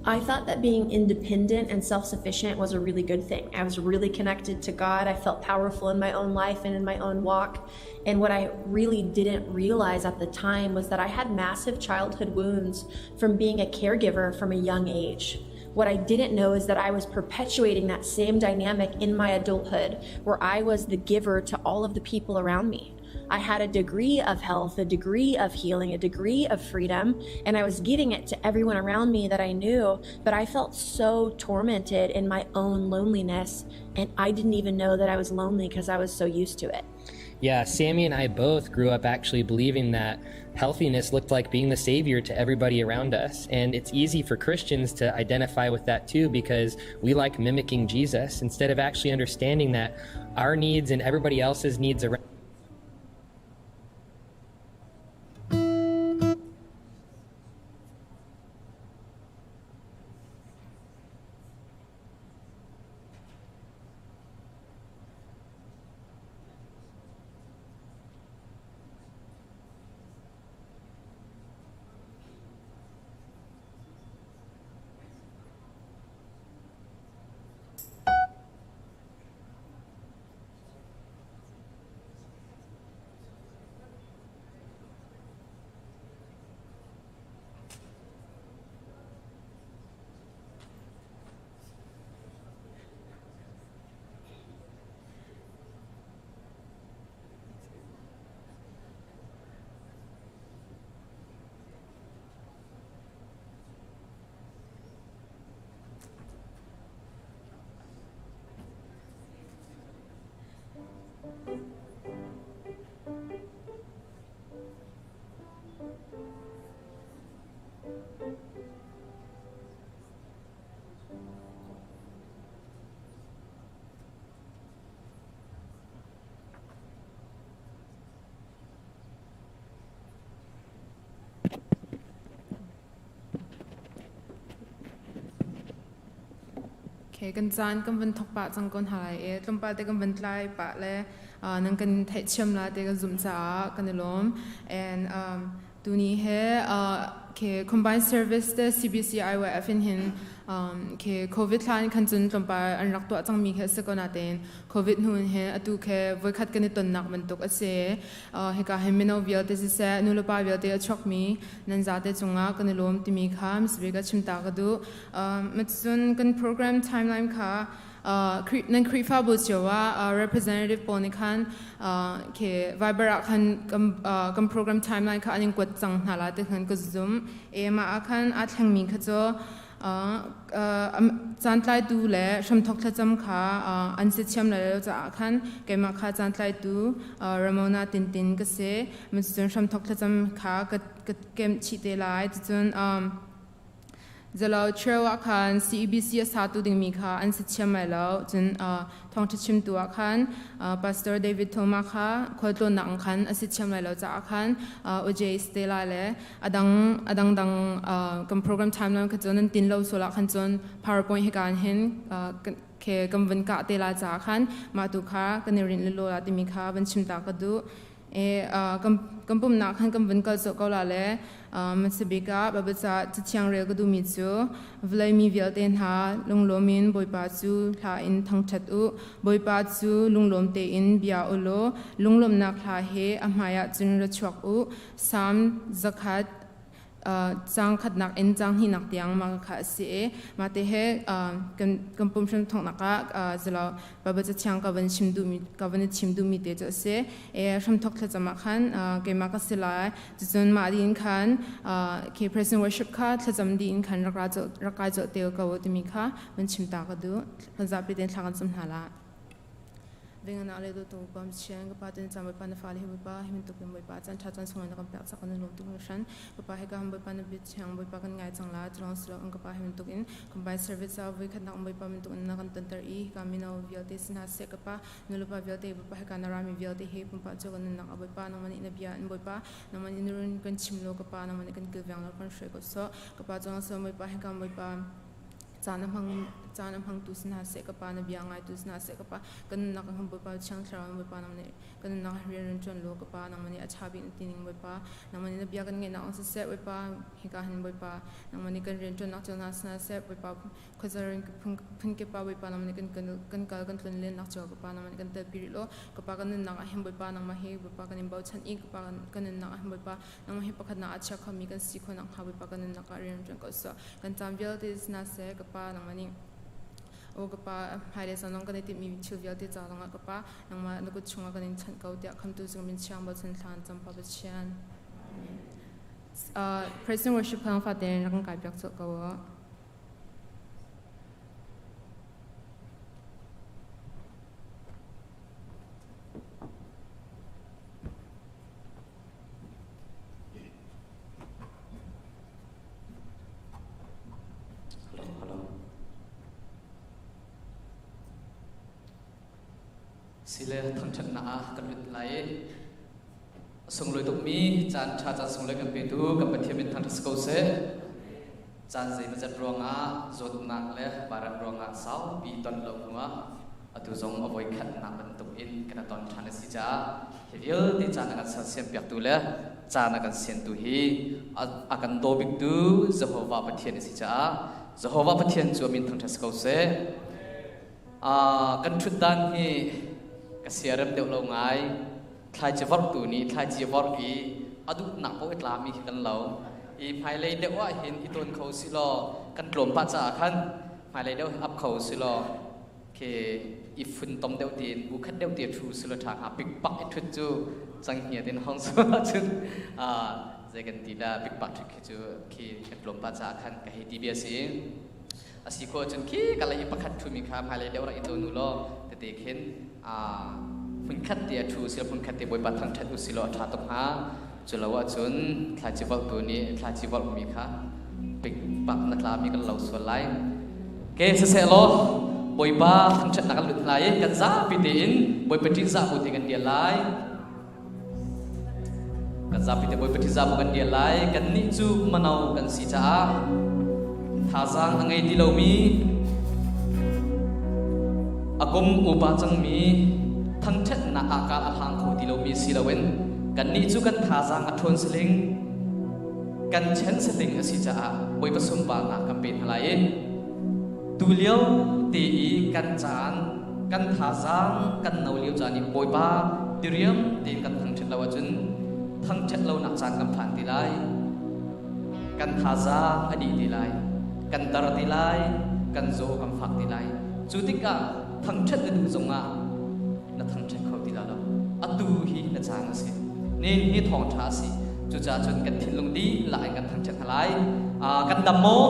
I thought that being independent and self sufficient was a really good thing. I was really connected to God. I felt powerful in my own life and in my own walk. And what I really didn't realize at the time was that I had massive childhood wounds from being a caregiver from a young age. What I didn't know is that I was perpetuating that same dynamic in my adulthood, where I was the giver to all of the people around me. I had a degree of health, a degree of healing, a degree of freedom, and I was giving it to everyone around me that I knew. But I felt so tormented in my own loneliness, and I didn't even know that I was lonely because I was so used to it. Yeah, Sammy and I both grew up actually believing that healthiness looked like being the savior to everybody around us. And it's easy for Christians to identify with that too because we like mimicking Jesus instead of actually understanding that our needs and everybody else's needs around Okay, kan caan kan van thok pah cang ko hna lai i tlawmpal te kan van tlai pah le nan kan theihthiam la te kan zumh caah kan i lawm. And tuni he ke combined service te CBC IYF in hin ke COVID hlan khan cun tlawmpal an rak tuah cangmi kha si ko natein COVID hnu in hin atu ke voikhat kan i tonnak bantuk a si. Hika hin mino vialte siseh nulepa vialte a chuakmi nan zate cungah kan i lawm timi kha misbik a chim ta ka duh. Cun kan program timeline kha nan Khrihfabu cio ah representative pawl nih khan ke Viber ah khan kan program timeline kha an in kuat cang hna la ti khan ka zum. E mah ah khan aa thlengmi kha cu caantlaitu le hramthok thlacam kha an si thiam lai lo caah khan keimah kha caantlaitu Ramona Tintin ka si. Cun hramthok thlacam kha ka kemh chih te lai. Cun Zalo cheu ah khan CEBC a satu dingmi kha an si thiam lai lo. Cun thawngṭha chimtu ah khan Pastor David Thoma kha khualtlawnnak in khan a si thiam lai lo caah khan OJ Stella le a dang a dangdang kan program timeline kha cun nan tin lo sual ah khan cun PowerPoint hika hin ke kan vun kah te la caah khan mah tu kha kan i rinh lilo la timi kha van chim ta ka duh. Kan pumnak khan kan vun kal cawh ko la le hmasabik ah Baibal cathiang rel ka duhmi cu vawlei mi vialte hna lunglawm in Bawipa cu hla in thangṭhat u. Bawipa cu lunglawm tein bia u law lunglawmhnak hla he a hmaiah cun ra chuak u. Salm 100 caang khatnak in caang hnihnak tiang mah kha a si i mah te he kan pum hrim thawknak ah zalo Baibal cathiang ka van chim duhmi ka van i chim duhmi te cu a si. E hramthok thlacam ah khan keimah ka si lai. Cucun mah ding khan ke present worship kha thlacam ding khan rak rak kai cawh te ko timi kha van chim ta ka duh. Kan zapi ten thla kan cam hna la. Vengana le do tu pam chian ka pa ten cham pa na fa le hi pa hi min tuk in pa chan tha chan sung na kan pek chak kan lom tu hran ka pa he ka ham pa na bit chiang pa kan ngai chang la chalong slo ang ka pa hi min tuk in combined service a voi khat nak pa min tuk in na kan ton ter i ka mino vialte sin ha se ka pa nulupa vialte pa he ka na rami vialte he pumpa chu kan nak aboi pa nang mani na bia an boi pa nang mani nurun kan chim lo ka pa nang mani kan kilveng lo kan hrui ko so ka pa chong so moi pa he ka moi pa. Caan a hmang caan a hmangtu si hna seh ka Pa na bia ngaitu si hna seh ka Pa kan nunnak ah Bawipa Thiang Thlarau in Bawipa nang nih kan nunnak ah rian rin ṭuan law ka Pa nangmah nih a ṭha bik na ti ning Bawipa nangmah nih na bia kan ngaihnak ong siseh Bawipa hika hin Bawipa nangmah nih kan rian ṭuannak cio hna si hna seh Bawipa khuazarin phunkip ah Bawipa nangmah nih kan kal kan tlun lennak cio ka Pa nangmah nih kan telpi rih law ka Pa kan nunnak ah hin Bawipa nangmah hi Bawipa kan in bochan i ka Pa kan nunnak ah hin Bawipa nangmah hi pakhatnak ah chia khomi kan si khawh nakhnga Bawipa kan nunnak ah rian ṭuan ko seh kan caan vialte si hna seh ka Pa nangmah nih O ka Pa, hmailei caan zong kan i timhmi thil vialte ca zongah ka Pa, nangmah na kut chungah kan in chanh ko tiah khamtu zung min chiang bochan thla cam Pa Pathian. Praise and worship phang fate in rak kan kai piak colh ko u. Hello, hello. Sile thangṭhatnak ah kan lut lai i a sunglawi tukmi caan ṭha caan sunglawi kan petu kan Pathian min thangṭhat si ko seh. Caan zeimawzat ruangah zawtnak le varat ruangah saupi ton lo hnuah atu zong a voikhatnak bantuk in kan ton ṭhan a si caah hi vialte caan a kan sersiam piaktu le caan a kan siantu hi a kan daw biktu Jehovah Pathian a si caah Jehovah Pathian cu a min thangṭhat si ko seh. Kan ṭhutdan hi ka siarem deuh lo ngai. Thlaici vorhtu nih thlaici vorh i a duhnak paoh i tlami khi kan lo. I hmailei deuh ah hin i tawn kho si law kan tlawm pah caah khan hmailei deuh ap kho si law khi i funtom deuh tiin bu khat deuh ti ṭhu si law ṭha hnga pikpak i ṭhut cu canghngia tin hong su ahcun zei kan ti dah pikpak ṭhut khi cu khi kan tlawm pah caah khan ka hei ti bia si. A si khawh ahcun khi ka lei i pakhat ṭhumi kha hmailei deuh rak i tawn u law tete khin hmunkhat te a ṭhu usih hmunkhat te Bawipa thangṭhat usih law a ṭha tuk hnga. Cu lo ahcun thlaici volhtu nih thlaici volhmi kha pikpak na tlami kan lo sual lai. Ke siseh law Bawipa thangṭhatnak kan lut lai i kan zapi tein Bawipa ṭihzah bu te kan dial lai. Kan zapi te Bawipa ṭihzah bu kan dial lai. Kannih cu mano kan si caah thazaang a ngei ti lomi a kum upa cangmi thangṭhatnak ah kaal a hlang kho ti lomi si loin kannih cu kan thazaang a ṭhawn saling kan chen saling a si caah Bawipa sunparnak kan pe hna lai i tulio te i kan caan kan thazaang kan no lio caan i Bawipa diriam tein kan thangṭhat lo ahcun thangṭhat lonak caan kan phan ti lai. Kan thazaang a dih ti lai, kan tar ti lai, kan zaw kan fak ti lai. Cu tikah thangṭhat na duh zongah na thangṭhat kho ti la lo. Atu hi na caan a si. Nin hi thawngṭha a si. Cucaah cun kan thinlung dihlak in kan thangṭhat hna lai. Kan dam maw?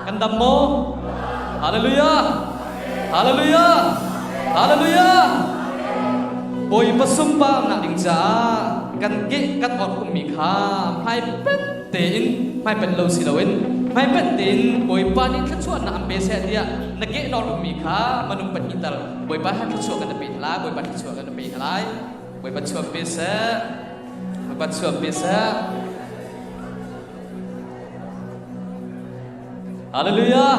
Kan dam maw? Hallelujah! Hallelujah! Hallelujah! Bawipa sunparnak ding caah kan ke kan orh ummi kha hmaipanh tein hmaipanh lo si loin hmaipanh tein Bawipa nih thluachuahnak an pe seh tiah na ke na orh ummi kha manung pahnih tal Bawipa he thluachuah kan pe hna lai Bawipa thluachuah kan pe hna lai Bawipa chuah pe seh Bawipa chuah pe seh Hallelujah!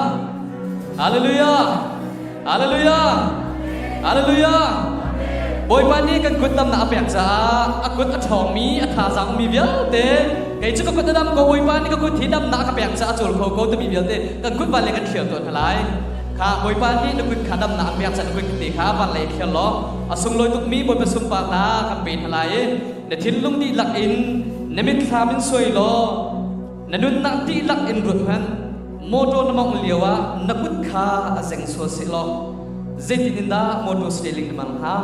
Hallelujah! Hallelujah! Hallelujah! Bawipa nih kan kut damnak a pek caah a kut a ṭhawngmi, a thazaang ummi vialte kei cu ka kut a dam ko Bawipa nih ka kut hi damnak a ka pek caah a cawl kho ko timi vialte kan kut van le kan thliar tuah hna lai. Kha Bawipa nih na kut kha damnak a pek caah na kut te kha van lei thliar law a sunglawi tukmi Bawipa sunparnak kan pe hna lai i na thinlung dihlak in na mitthlam in suai law Na nunnak dihlak in ruat hmanh. Motor na mawngh lio ah na kut kha a zeng sual sehlaw zeitin in dah motor steering na mang hnga?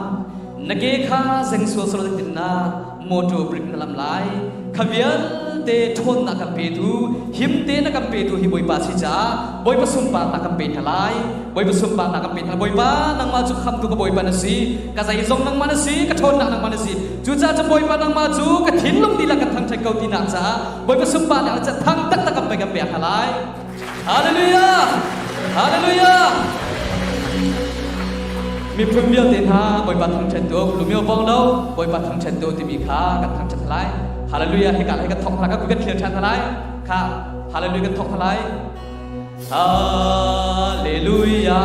Na ke kha zeng sual sehlaw zeitin dah motor brake na lam lai? Kha vialte ṭhawnnak kan petu, himte na kan petu hi Bawipa si caah Bawipa sunparnak kan pe hna lai. Bawipa sunparnak kan pe hna. Bawipa nangmah cu khamtu ka Bawipa na si. Ka zeizong nangmah na si, ka ṭhawnnak nangmah na si. Cucaah cu Bawipa nangmah cu ka thinlung dihlak kan thangṭhat ko tinak caah Bawipa sunparnak cu thang taktak kan pek kan pek hna lai. Hallelujah! Hallelujah! Miphun vialte hna Bawipa thangṭhat tu lumio bong lo Bawipa thangṭhat tu timi kha kan thangṭhat hna lai. Hallelujah! Hika lai kan thawk hna kan kan thlir ṭhan hna lai. Kha Hallelujah kan thawk hna lai. Hallelujah.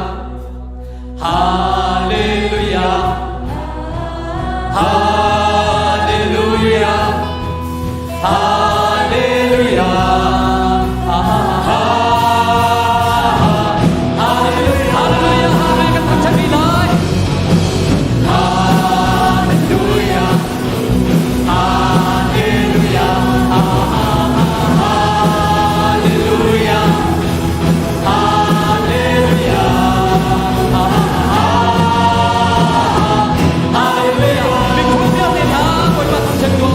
Hallelujah. Hallelujah. Hallelujah. Ha ha ha. Hallelujah. Hallelujah. Hallelujah. Kan thangṭhat rih lai. Hallelujah. Hallelujah. Hallelujah. Hallelujah. Hallelujah. Miphun vialte hna Bawipa thangṭhat ko.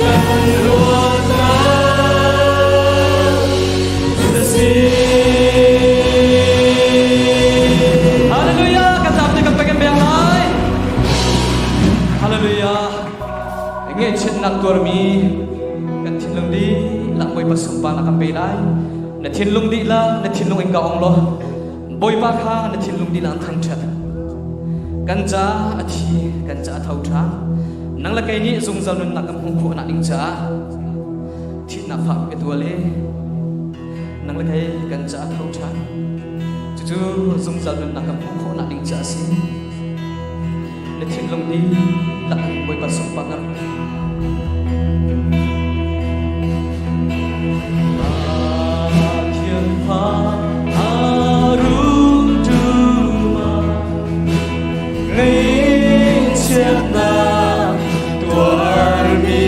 kan luatnak na si. Hallelujah! Kan zapi kan pek in beng lai. Hallelujah! Ngaihchiatnak tuarmi kan thinlung dihlak Bawipa sunparnak kan pe lai. Na thinlung dihlak, na thinlung in ka ong law Bawipa kha na thinlung dihlak in thangṭhat. Kan ca a thi, kan ca a tho ṭhan. Nang le kei nih zungzal nunnak kan hmuh khawhnak ding caah thihnak fak ka tual i nang le kei kan ca a tho ṭhan. Cucu zungzal nunnak kan hmuh khawhnak ding caah a si. Na thinlung dihlak in Bawipa sunparnak Pathian fa a rung ṭum ah ngaihchiatnak tuarmi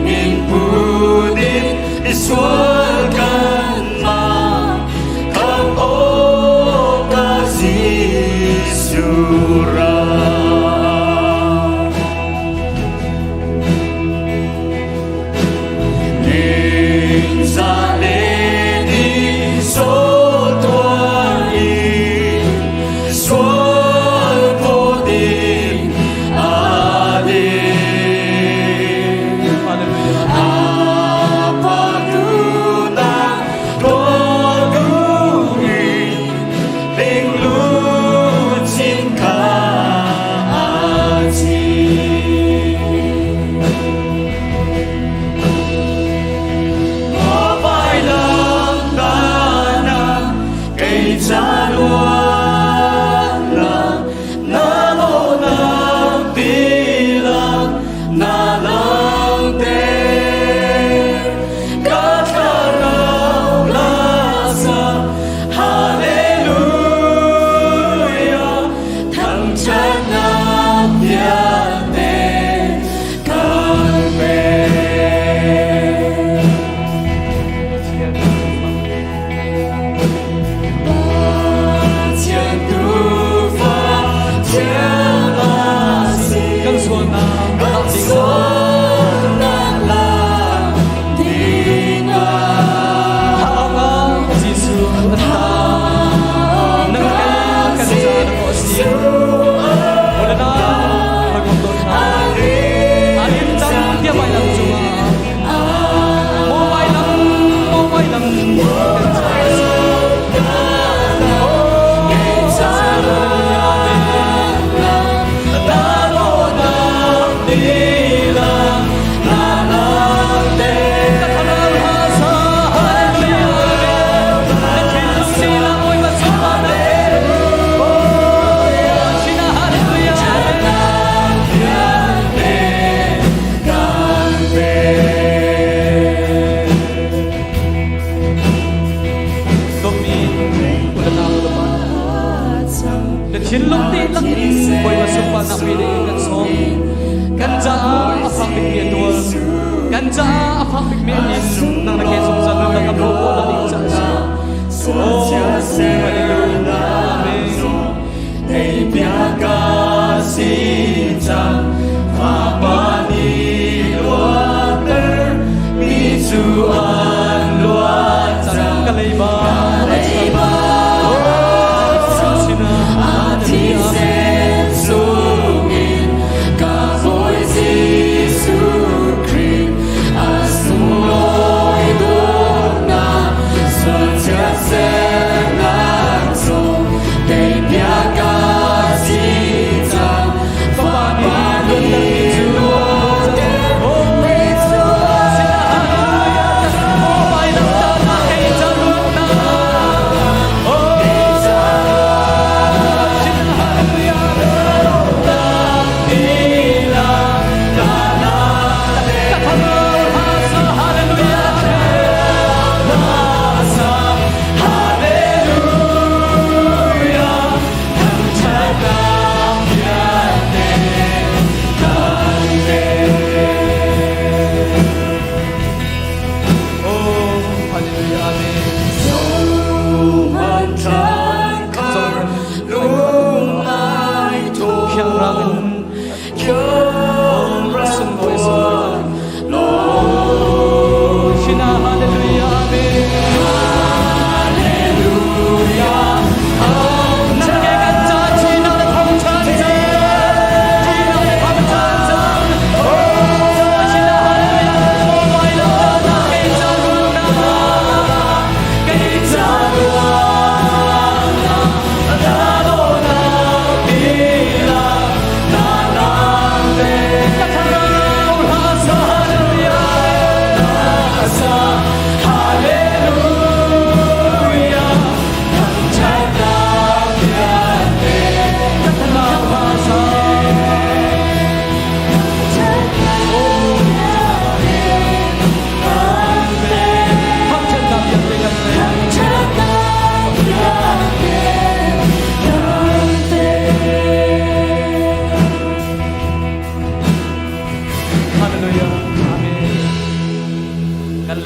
min put in misual kanmah kan awka Jesuh ra. Ningzah le ni tuar in sual phaw ding aa din. Hallelujah. Apa tunak tuar in lingluchin ka achi. Mobile dana kei cha luan na lo na tilang na lang te ka thlarau lasa hallelujah thangṭhatnak vialte kan pek. Pathian tuufa thiang a si. Kan sualnak Kan lak ding sualnak lak dingah. Thah Jesuh an ta. Nang le kei kan ca na kawh a si. Ulana hawikom dawt hna. Alim cang tiah vailam cungah. Maw vailam, maw vailam kan ca a si. Ka thlarau hna sa hallelujah. Na thinlung dihlak Bawipa sunparnak. Oh, Sina hallelujah. Dawtmi ulanau ulepa na thinlung dihlak in Bawipa sunparnak pe ding in kan sawm. Kan caah a fak bikmi a tuar. Kan caah a fak bikmi a in. Nang na ke zungzal nunnak ka hmuh khawh nak ding caah a si. Oh, hallelujah. Amen. Ei bia ka si cang fapa nih luatter mi cu an luat cang. Ka leiba. Leiba Sina. a thisen sungin ka Bawi Jesuh Khrih a sunglawi dawtnak sualchia sernak zong tei bia ka si cang fapa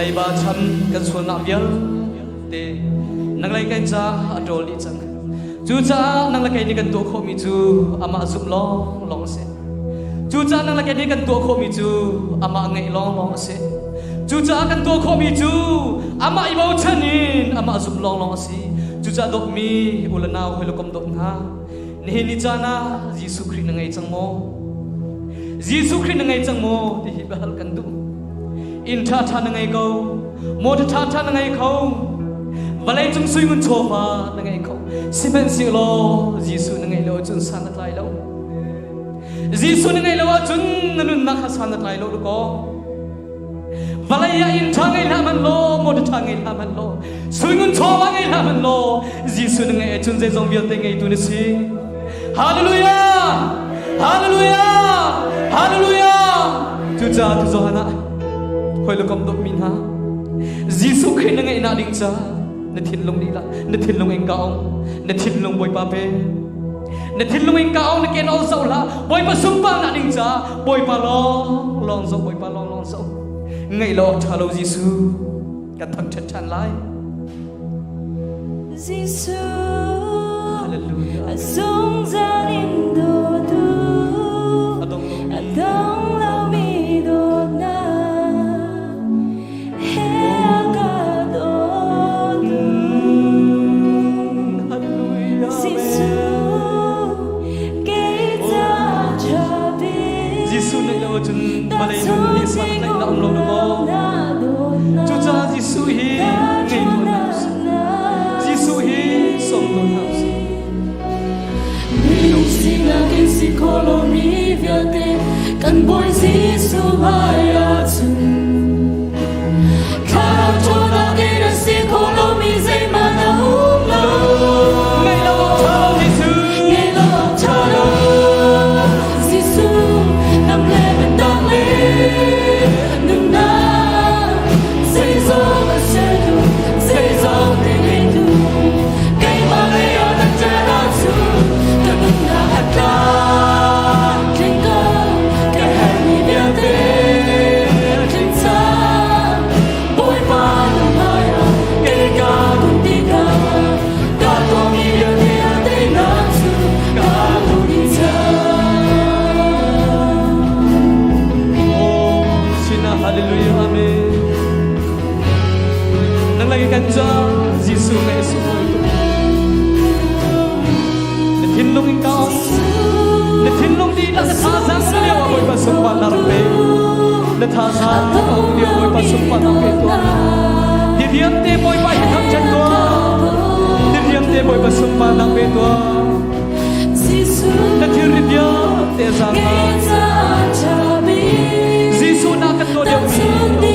Leiba cham kan sualnak vialte nang lei kai ca a ṭawl dih cang. Cucaah nang le kei nih kan tuah khawhmi cu amah zumh lawng lawng a si. Cucaah nang le kei nih kan tuah khawhmi cu amah ngeih lawng lawng a si. Cucaah kan tuah khawhmi cu amah i bochan in amah zumh lawng lawng a si. Cucaah dawtmi u le nau hawi le kom dawt hna, nihin ni caan ah Jesuh Khrih na ngei cang maw? Jesuh Khrih na ngei cang maw ti hi biahal kan duh. Inn ṭhaṭha na ngei ko, motor ṭhaṭha na ngei kho, vawleicung suingun chawva na ngei kho. Sihmanhsehlaw Jesuh na ngeih lo ahcun san na tlai lo. Jesuh na ngeih lo ahcun na nunnak kha san na tlai lo kaw. Vawlei ah inn ṭha ngei hlah hmanh law, motor ṭha ngei hlah hmanh law, suingun chawva ngei hlah hmanh law, Jesuh na ngeih ahcun zeizong vialte ngeitu na si. Hallelujah! Hallelujah! Hallelujah! Cucaah tu zahan ah hoi le kom dawtmi hna Jesuh Khrih na ngeihnak ding ca na thinlung lila na thinlung in ka ong na thinlung Bawipa pe na thinlung in ka ong na ken ol zoh hlah Bawipa sunparnak ding ca Bawipa lawng lawng zoh Bawipa lawng lawng zoh ngaih lo awk ṭha lo Jesuh kan thangṭhat ṭhan lai Jesuh Hallelujah zungzal in dawtu a dong lomi a dong lomi dawtnak he a ka dawtu Hallelujah Jesuh kei ca ṭha bik Jesuh neih lo ahcun vawlei nun nih san tlaih na um lo na maw Cucaah Jesuh hi ngei tuah hna usih. Jesuh hi sawm tuah hna usih. Minung sinak in si kho lomi vialte kan Bawi Jesuh hmaiah cun thlarau ṭhawnnak in a si kho lomi zeihmanh a um lo. Ngeih lo awk ṭha lo Jesuh. Ngeih lo awk ṭha lo Jesuh nam le biatak le nunnak zeizong a sertu zeizong ti ngeitu keimah lei ah na ṭan ahcun ka nunnak a tlamtling ko ka herhmi vialte a tling cang Bawipa na hmaiah kei ka kun tikah ka tuahmi vialte a teinak cu ka hmuh dih cang. Oh, sinah hallelujah amen. Nang lagi kan ca Jesuh ngai sunglawi tuk. Na thinlung in ka ong. Na thinlung dihlak na thazaang na lio ah Bawipa sunparnak rak pe. Na thazaang na ong lio Bawipa sunparnak pe tuah. Diriam te Bawipa hi thangṭhat tuah. Diriam te Bawipa sunparnak pe tuah. Na thilri vialte zaang Jesuh na kan dawt deuhmi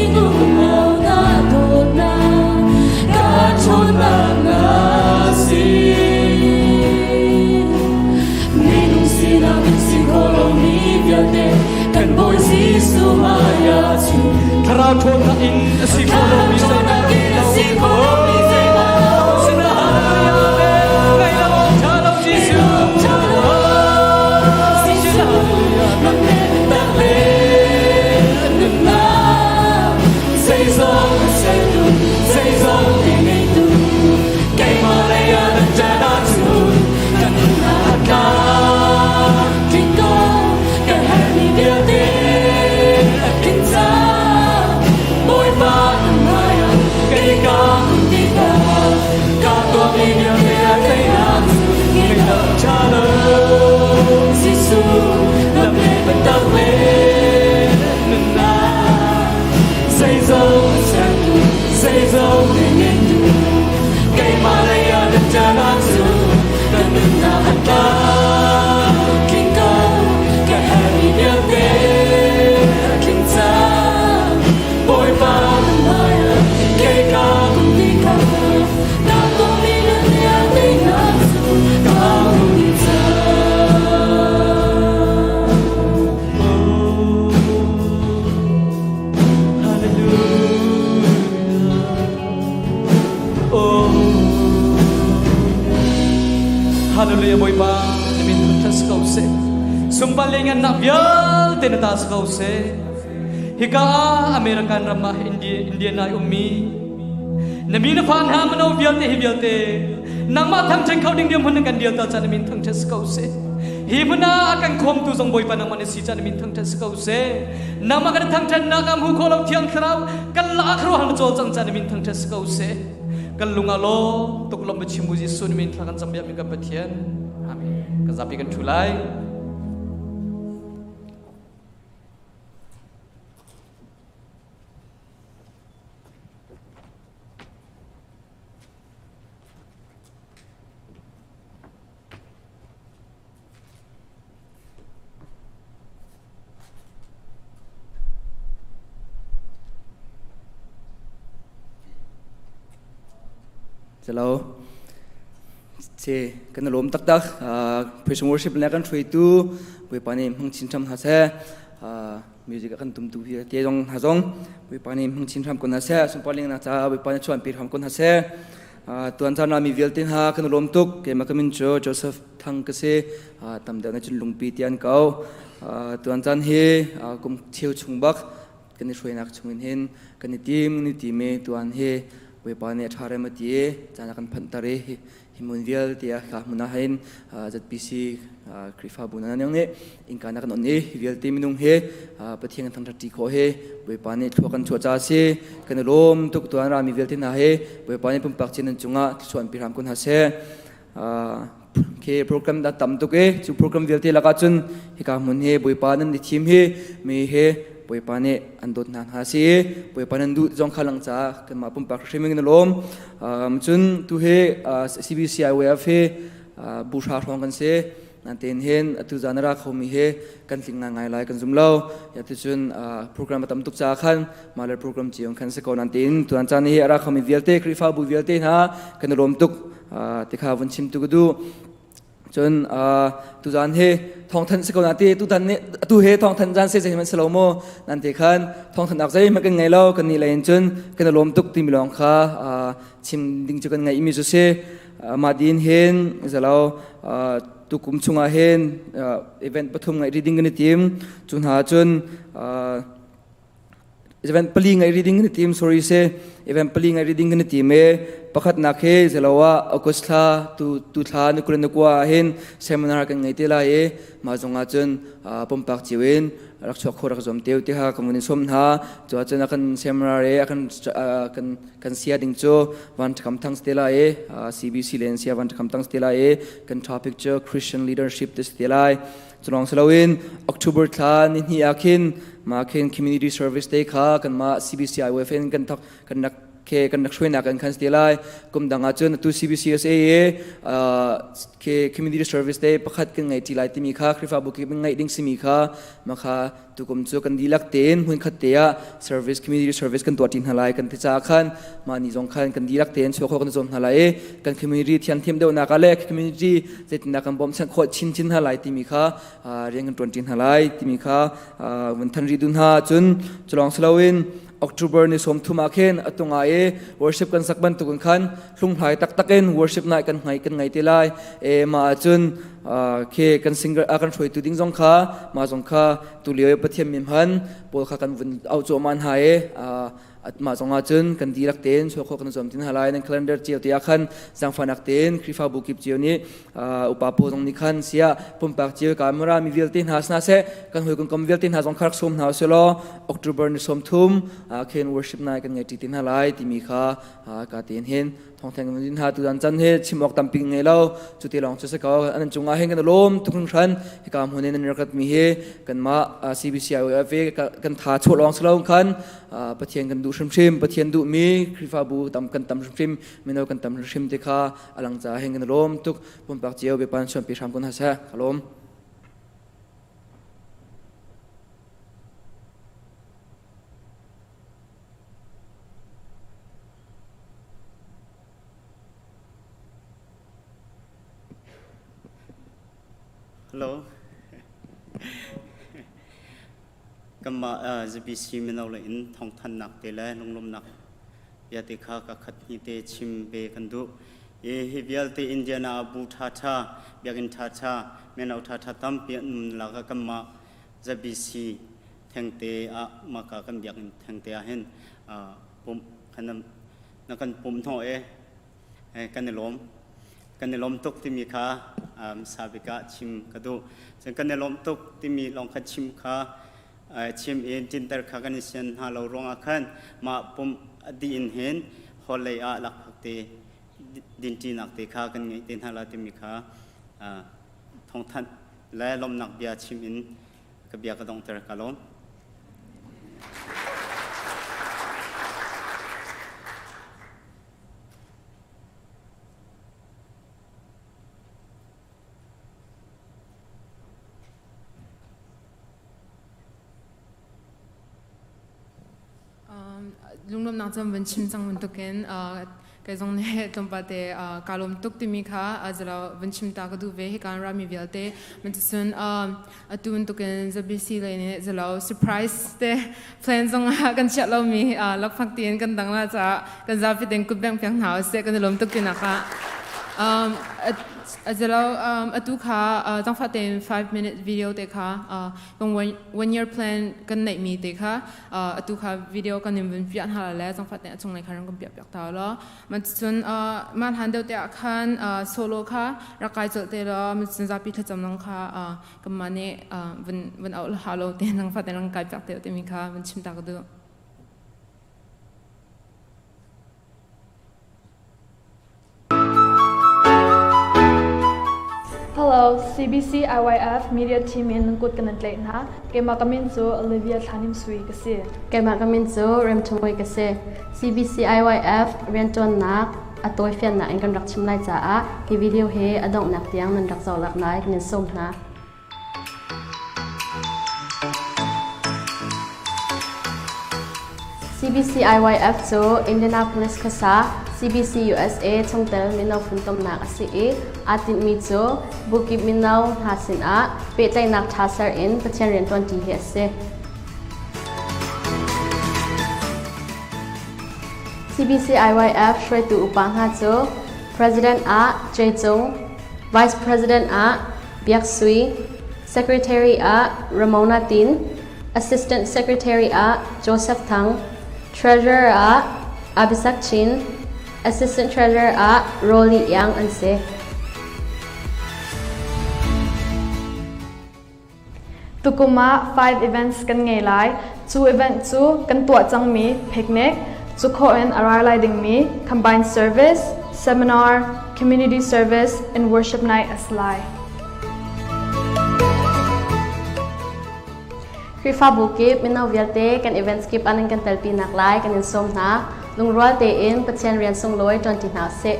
Kan Bawi Jesuh hmaiah Thlarau ṭhawnnak in a si kho lomi zeihmanh a um lo. Sinah hallelujah amen. Ngaih lo awk ṭha lo Jesuh. Sinah hallelujah. Zeizong sertu, zeizong ti ngeitu, keimah lei ah nan ṭan ahcun kan nunnak a tlamtling ko. Kan herhmi vialte a tling cang. Bawipa kan hmaiah kei ka kun tikah ka tuahmi vialte a teinak cu ngeihnak ṭha lo. Jesuh, lam le biatak le nunnak zeizong sertu, zeizong ngeitu, keimah lei ah nan ṭan ahcun kan nunnak a tlamtling ko. Ka herhmi vialte a tling cang. Bawipa na hmaiah kei ka kun tikah na tuahmi na teinak cu ka hmu dih cang. Hallelujah. Oh. Hallelujah Bawipa na min thangṭhat si ko seh. Sunpar le ngannak vialte na ta si ko seh. Hika ah American ram ah Indian ai ummi na mi na fa hna mano vialte hi vialte nangmah thangṭhat kho ding dirhmun kan dir tal chan min thangṭhat si ko seh. Hi hmun ah kan khawmtu zong Bawipa nangmah na si chan min thangṭhat si ko seh. Nangmah kan thangṭhatnak am hu kho lo thiang thlarau kan la khruang na cawl cang chan min thangṭhat si ko seh. Kan lung ah lawm tuk lom chim u Jesuh min thla kan cam mi kan Pathian. Amen. Kan zapi kan ṭhu lai. Hello. Che kan lawm taktak. Praise and worship le kan hruaitu Bawipa nih hmang chin hram hna seh. Music a kan tumtu hi te zong hna zong Bawipa nih hmang chin hram ko hna seh. Sunparling na caah Bawipa nih chuan pi hram ko hna seh. Tuan caan mi vialte hna kan lawm tuk. Keimah ka min cu Joseph Thang ka si. Tam deuh na cun lungpi ti an ko. Tuan caan hi kum cheu chung bak kan i hruainak chungin hin kan i tim kan i tim i tuan hi Bawipa nih a ṭha rem a ti i caan a kan phanhter i hi hmun vialte ah ka hmun ah hin ZPC Khrihfabu nan nih innka na kan on i hi vialte minung hi Pathian kan thangṭhat ṭi khawh hi Bawipa nih thlua kan chuah caah a si. Kan i lawm tuk. Tuan rami vialte hna hi Bawipa nih pumpak cin nan cungah thluachuah an pe hram ko hna seh. Khi program da tam tuk i cu program vialte lakah cun hika hmun hi Bawipa nan i thim hi mi hi Bawipa nih an dawt hna hna si. Bawipa nan duh zong kha lang caah kanmah pumpak hrim in lawm. Cun tu hi CBCIYF hi bu hra hrawng kan si. Nain hin atu zan ra khomi hi kan tling ngai lai kan zum lo. Ya tu cun program a tam tuk caah khan mah le program cio khan si ko. Nan tein tuan caan hi a ra khomi vialte Khrihfabu vialte hna kan i lawm tuk ti kha vun chim tu ka duh. Cun tuzan hi thawngthanh si ko na ti tutan nih atu he thawngthanh zan se zei hmanh si lo mu nan ti khan thawngthanh nak zei hmanh kan ngei lo. Kan nih lei in cun kan i lawm tuk timi lawng kha chim ding cu kan ngeih mi cu si. Mah din hin zalo tukum chungah hin event pathum ngaih ding kan i tim. Cu hna cun event pali ngai reading kan i tim, sorry se, event pali ngai reading kan i tim e. Pakhatnak he zelawa August thla tu tu thla ni kul ni kwa hin seminar kan ngei te lai e. Ma zong ah cun pumpak cio in rak chuak kho rak zom teu te ha kan vun som hna. Chu cun kan seminar e kan kan kan sia ding cu van thakam thang te lai e. CBC len sia van thakam thang te lai e. Kan topic cu Christian leadership te te lai. Culawng siloin October thla ni hnih ah khin ma khin community service te kha kanmah CBCI WFN kan thok kan rak ke kan rak hruainak kan khan te lai. Kum dang ah cun atu CBCSA e ke community service te pakhat kan ngei ti lai timi kha Khrihfabu kip ngaih ding simi kha makha tukum cu kan dihlak tein hmun khat te ah service community service kan tuah ṭi hna lai kan ti caah khan mah ni zong khan kan dihlak tein chuak khawh kan zuam hna lai i kan community thian thiam deuhnak ah le community zeitindah kan bawmhchanh khawh chinchin hna lai timi kha rian kan ṭuan ṭi hna lai timi kha vun than rih dun hna. Cun culawng siloin October ni 30 ah khin atunga i worship kan sak bantukin khan hlunghlai taktak in worship night kan ngai kan ngai te lai e. Ma ahcun khi kan singer a kan hruaitu ding zong kha ma zong kha tu lio Pathian min hman pawl kha kan vun au chaw man ha e. Atma zong ahcun kan dihlak tein chuak khawh kan zuam tin halai. Nan calendar cio te ah khan zangfanak tein Khrihfabu kip cio nih upa pawl zong nih khan sia pumpak cio camera mi vialte hna sna seh kan hoi kan kom vialte hna zong kharak som hna selaw October ni 30 khen worship nai kan ngai ti tin halai timi kha ka tin hin thongtheng din ha. Tu dan chan he chim awk tampi ngei lo chu te long chu se ko. An chunga hen kan lom tukun hran hika hmun in rakat mi he kan ma CBCIOF kan tha chu long slo khan Pathian kan duh hrimhrim. Pathian duh mi Khrihfabu tam kan tam hrimhrim, mino kan tam hrimhrim te kha alang cha hen kan lom tuk. Pumpak cio be pan chuan pi hram kun ha se kalom. Hello. Kanmah ZBC mino le in thawngthannak te le lunglawmnak bia te kha ka khat hni te chim ve kan duh. Hi vialte Indiana bu ṭha ṭha, biakinn ṭha ṭha, mino ṭha ṭha tampi an um lak ah kanmah ZBC thengte ah maka kan biakinn thengte ah hin pumh kan na kan pumh hnawh e kan i lawm kan i lawm tuk timi kha sabik ah chim ka duh cun kan i lawm tuk timi lawng kha chim kha chim in tinter kha kan i sian hna lo ruangah khan mah pumh a dih in hin hall lei ah lakphak te dinṭinak te kha kan ngeih te hna la timi kha thawngthanh le lawmhnak bia chim in ka bia ka donghter ka lawm. Lunglawmhnak cun van chim cang bantukin kei zong nih tlawmpal te kaa lawm tuk timi kha zalo van chim ta ka duh ve. Hika an rami vialte cun atu bantukin ZBC lei nih zalo surprise te plan zong ah kan chiah lomi lakphak tiin kan dang la caah kan zapi tein kut bengh piak hna usih kan i lawm tuk tinak ah zalo atu kha zangfah tein 5 minute video te kha kan one year plan kan neihmi te kha atu kha video kan in vun piah hna le zangfah tein a chunglei kha ran kan piah piak ta law man cun man han deuh te ah khan solo kha rak kai colh te law man cun zapi thlacam lang kha kanmah nih vun vun auh ha lo te zangfah tein ran kai piak te timi kha vun chim ta ka duh. Hello, CBC IYF Media Team in kut kan in tlaih hna. Keimah ka min cu Olivia Thlanim Sui ka si. Keimah ka min cu Remthumui ka si. CBC IYF rianṭuannak a tawifiannak in kan rak chim lai caah hi video hi a donghnak tiang nan rak zoh lak lai kan in sawm hna. CBCIYF cu Indianapolis khuasa CBC USA chungtel mino funtomnak a si i aa tinhmi cu bukip mino hna sinah pehtlaihnak ṭha ser in Pathian rianṭuanṭi hi a si. CBCIYF hruaitu upa hna cu President ah Jay Cung, Vice President ah Biak Sui, Secretary ah Ramona Tin, Assistant Secretary ah Joseph Thang, Treasurer ah Abisak Chin, Assistant Treasurer ah Rolly Yang an si. Tukum ah 5 events kan ngei lai. Cu event cu kan tuah cangmi picnic, cu khawh in a rai lai dingmi combined service, seminar, community service, and worship night a si lai. Khrihfabu kip mino vialte kan events kip an kan telpi nak lai kan in sawm hna. Lungrual tein Pathian rian sunglawi ṭuanṭi hna usih.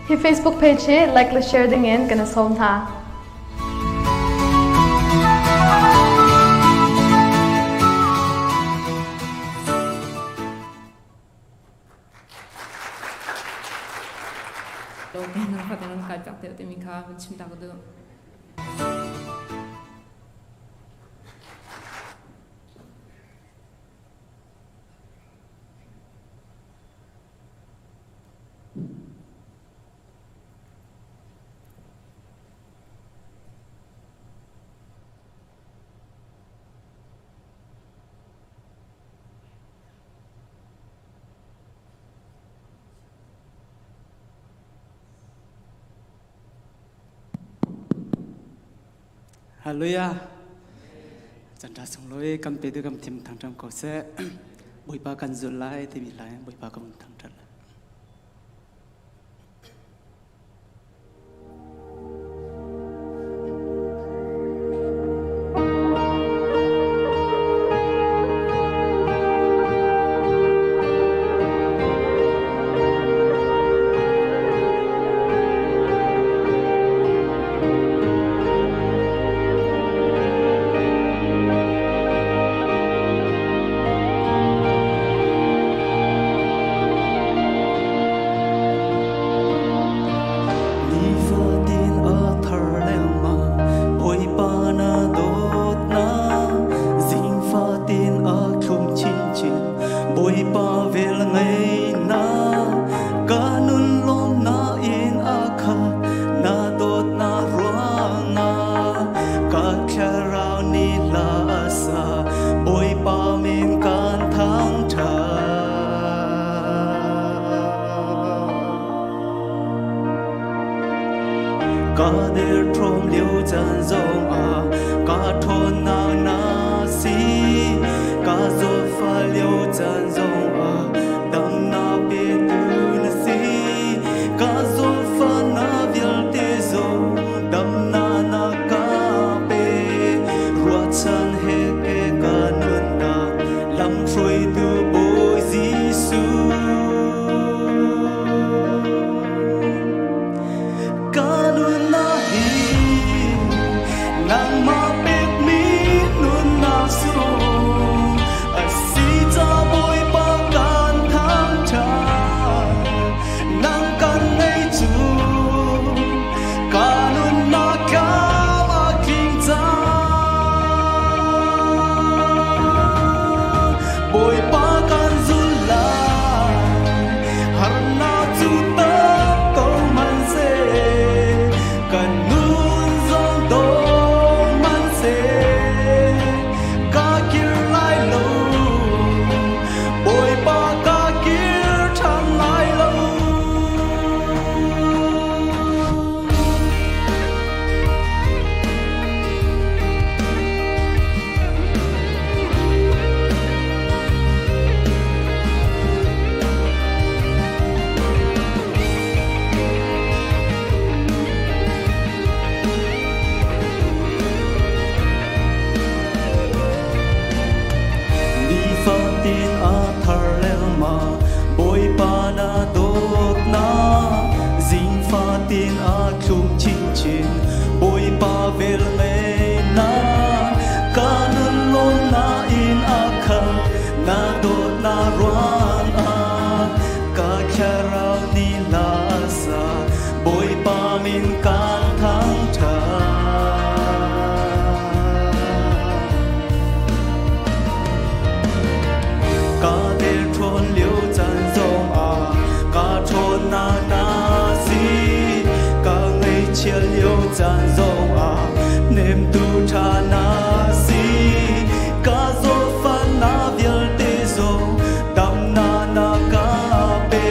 Hi Facebook page hi like le share dingin kan in sawm hna. Hallelujah. Chan sunglawi kam pe tu kam thim thangṭam ko seh. Bawipa kan zulh lai timi lai Bawipa kan thangṭhat lai. ṭhawnnak na si. Ka zawtfah lio caan zongah damnak petu na si. Ka zawtfahnak vialte zong damnak na ka pe. Ruahchan he ke ka nunnak lamhruaitu Bawi Jesuh. Ka nunnak hi nangmah pekmi nunnak sung a si ca Bawipa kan thangṭhat. Nang kan ngei cu ka nunnak tlam a tling cang. Bawipa kan zul lai, harnak cu tam ko hmanhseh, kan nun zong dong hmanhseh, ka kir lai lo, Bawipa ka kir ṭhan lai lo. Nifatin a thar lengmang Bawipa na dawtnak zingfatin a thlum chinchin Bawipa velngeihnak ka nun lawmnak in a khat na dawtnak ruangah ka thlarau nih hla a sa Bawipa min kan thangṭhat. Ka derṭhawn lio caan zongah ka ṭhawnnak na si. Ka ngaihchia lio caan zongah hnemtu ṭha na si. Ka zawtfahnak vialte zong damnak na ka pe.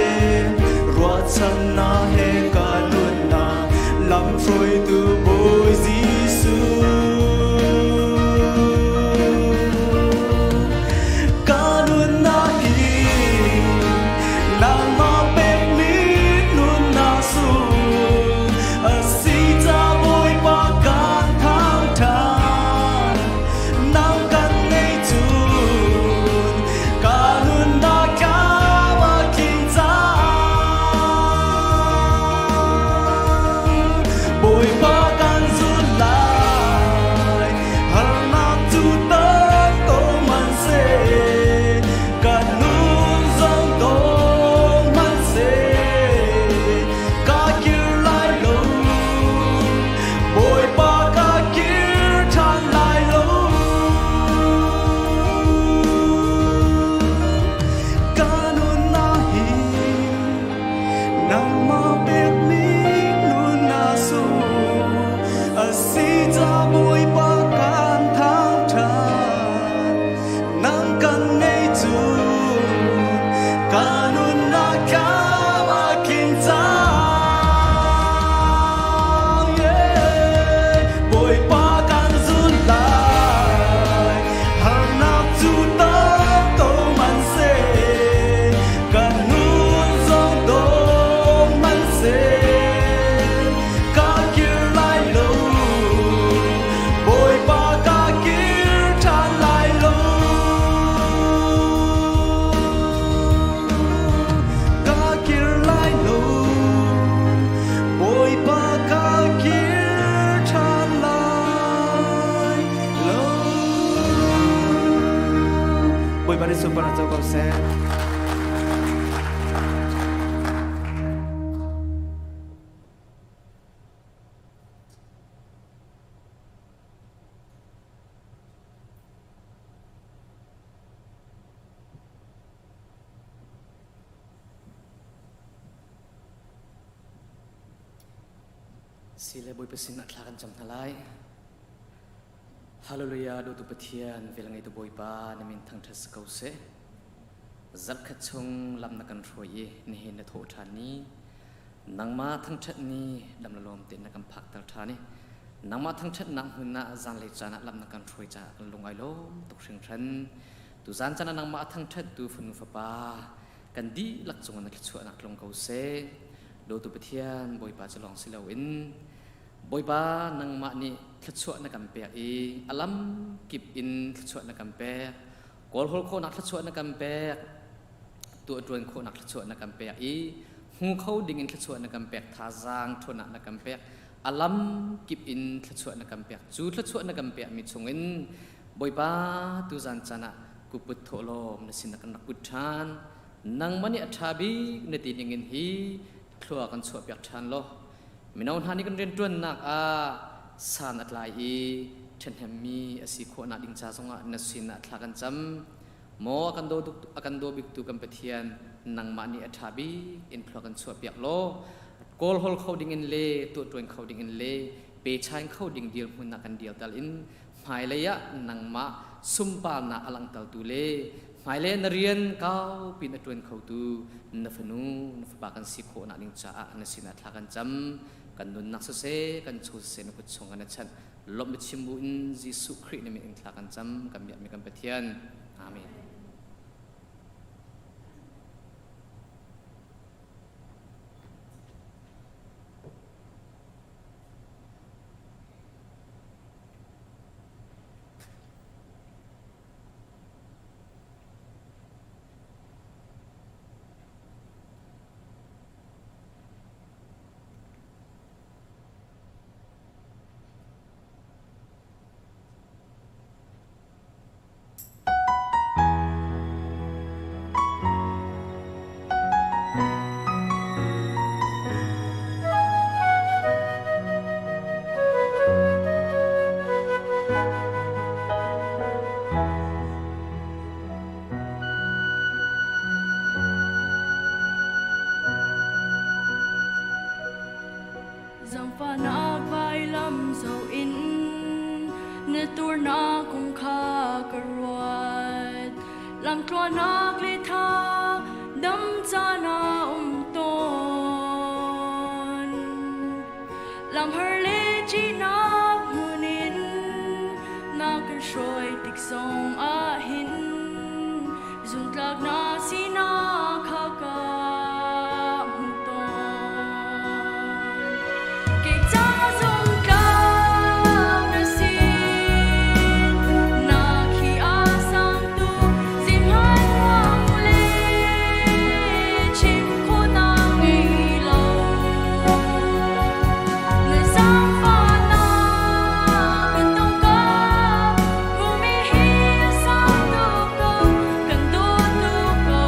Ruahchannak he ka nunnak lamhruaitu Bawi Jesuh. Ka nunnak hi nangmah pekmi nunnak sung a si ca Bawipa kan thangṭhat. Nang kan ngei cun ka nunnak tlam a tling cang. Bawipa kan zul lai, harnak cu tam ko hmanhseh, kan nun zong dong hmanhseh, ka kir lai lo, Bawipa ka kir ṭhan lai lo. Ka nunnak hi nangmah pekmi nunnak sung a si ca Bawipa kan thangṭhat. Nang kan ngei cu ka nunnak tlam a tling cang. Yeah. Bawipa kan zul lai, harnak cu tam ko hmanhseh, kan nun zong dong hmanhseh, ka kir lai lo, Bawipa ka kir ṭhan lai lo. Ka kir lai lo, Bawipa ka kir ṭhan lai lo. Bawipa nih sunparnak co ko seh. Sile Bawipa sin ah thla kan cam hna lai. Hallelujah dawtu Pathian vel ngeitu Bawipa na min thangṭhat si ko seh. Zarhkhat chung lam na kan hruai i nihin na thawh ṭhan ni nangmah thangṭhat ni dam le lawm tein na kan phakter ṭhan i. Nangmah thangṭhatnak hmun ah zanlei caan ah lam na kan hruai caah kan lung ai lawm tuk hringhran. Tuzan caan ah nangmah a thangṭhattu fanu fapa kan dihlak cungah na thluachuahnak tlung ko seh. Dawtu Pathian Bawipa cu lawng si loin Bawipa nangmah nih thluachuah na kan pek i a lam kip in thluachuah na kan pek. Kawlhawl khawhnak thluachuah na kan pek. Tuahṭuan khawhnak thluachuah na kan pek i hmu kho ding in thluachuah na kan pek thazaang ṭhawnnak na kan pek. A lam kip in thluachuah na kan pek. Cu thluachuah na kan pekmi chungin Bawipa tuzan caan ah kuput thawhlawm na sin ah kan rak put ṭhan. Nangmah nih a ṭha bik na ti ningin hi thlua kan chuahpiak ṭhan law mino hna nih kan rianṭuannak ah san a tlai i ṭhahnemmi a si khawhnak ding ca zongah na sin ah thla kan cam. Maw a kan daw a kan daw biktu kan Pathian, nangmah nih a ṭha bik in thlua kan chuahpiak law kawlhawl kho dingin le tuahṭuan kho dingin le pechain kho ding dirhmun ah kan dirtal in hmailei ah nangmah sunparnak a langhtertu le hmailei na rian kaupi na ṭuan khotu na fanu na fapa kan si khawhnak ding caah na sinah thla kan cam. Kan nunnak siseh, kan chung siseh na kut chungah na chanh. Lawmh chim bu in Jesuh Khrih na min in thla kan cam. Kan biakmi kan Pathian. Amen. Zangfahnak vailam zo in na turnak kong kha ka ruat. Lamtluanak le tha dam caan ah um tawn. Lamhar le ṭihnak hmun in na kan hruai tik zong ah hin zuntlak na sinak kha ka hmu tawn. Kei ca zungtlak na si, na khi a sangtu zinghan ruang le chim khawhnak ngei lo. Na zaangfahnak kan tong ko, hmumi hi a sang tuk ko, kan dawt tuk ko.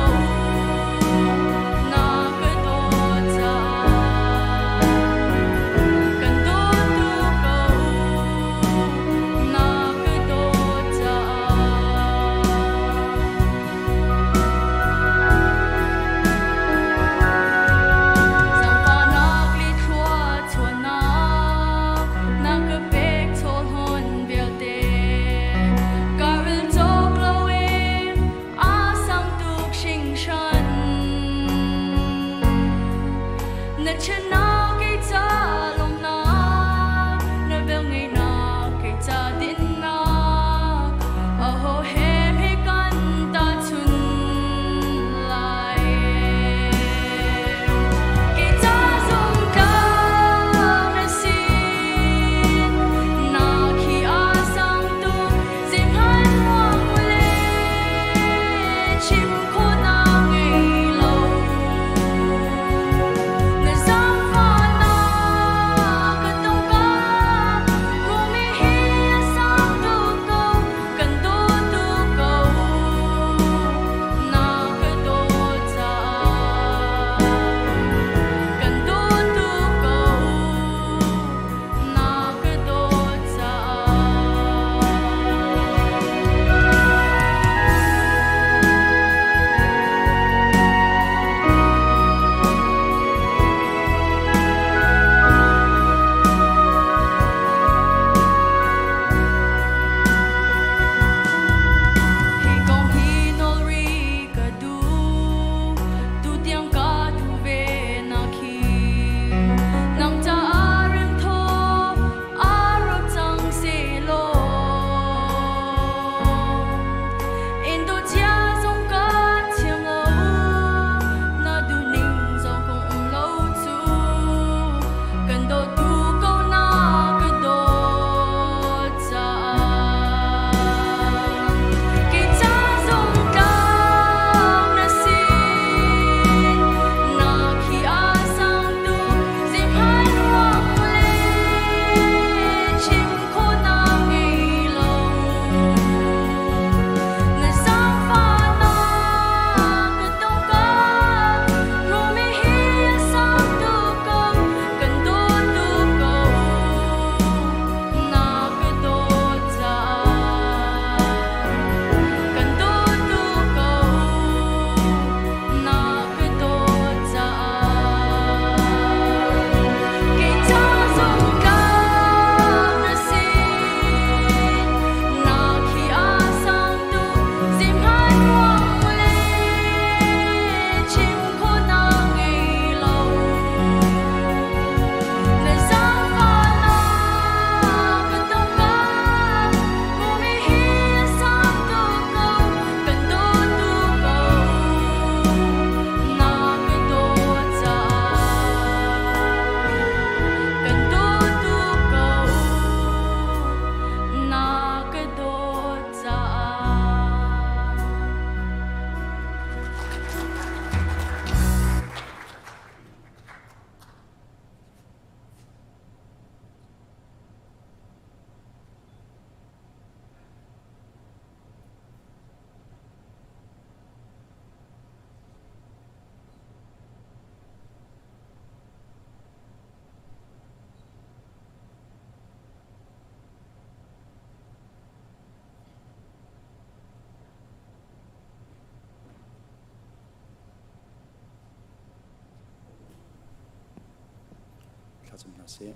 Thlacam hna sih.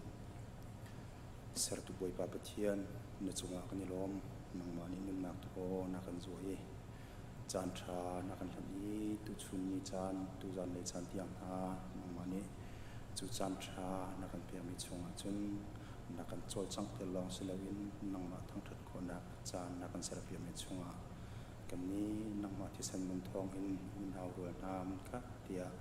Sertu Bawipa Pathian, na cungah kan i lawm. Nangmah nih nunnak thaw na kan zuah i caan ṭha na kan hlanh i tuchun ni caan, tuzan lei caan tiang hna nangmah nih cu caan ṭha na kan pekmi chungah cun na kan cawlcangh te lawng si loin nangmah thangṭhat khawhnak caan na kan serpiakmi chungah kannih nangmah thisen man thawngin unau rual hna mun kha tiah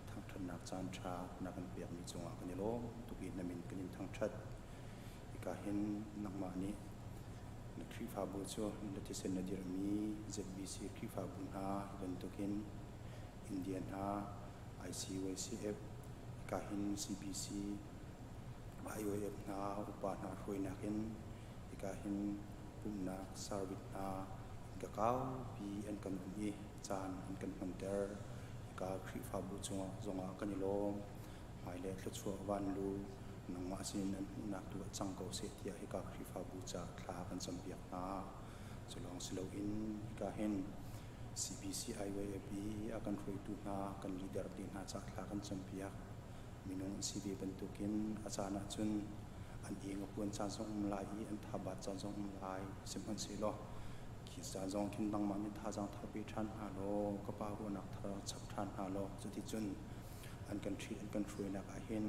thangṭhatnak caan ṭha na kan pekmi cungah kan i lawm tuk i na min kan in thangṭhat. Hika hin nangmah nih na Khrihfabu cu na thisen na dirhmi ZBC Khrihfabu hna hi bantukin India hna ICYCF, hika hin CBC, IOF hna upa hna hruainak in hika hin pumhnak service hna innka kaupi an kan um i caan an kan hmanter. Hika Khrihfabu cungah zongah kan i lawm. Hmailei thluachuah vanlu nangmah sin an hmuhnak tu ah cang ko seh tiah hika Khrihfabu caah thla kan campiak hna. Cu lawng si loin hika hin CBC IYAP a kan hruaitu hna kan leader te hna caah thla kan campiak. Minung an si ve bantukin a caan ahcun an eng a puan caan zong um lai i an thabat caan zong um lai. Sihmanhsehlaw khi caan zong khin nangmah nih thazaang thar pe ṭhan hna law ka pa ruahnak thar chap ṭhan hna law cuticun an kan ṭhit an kan hruainak ah hin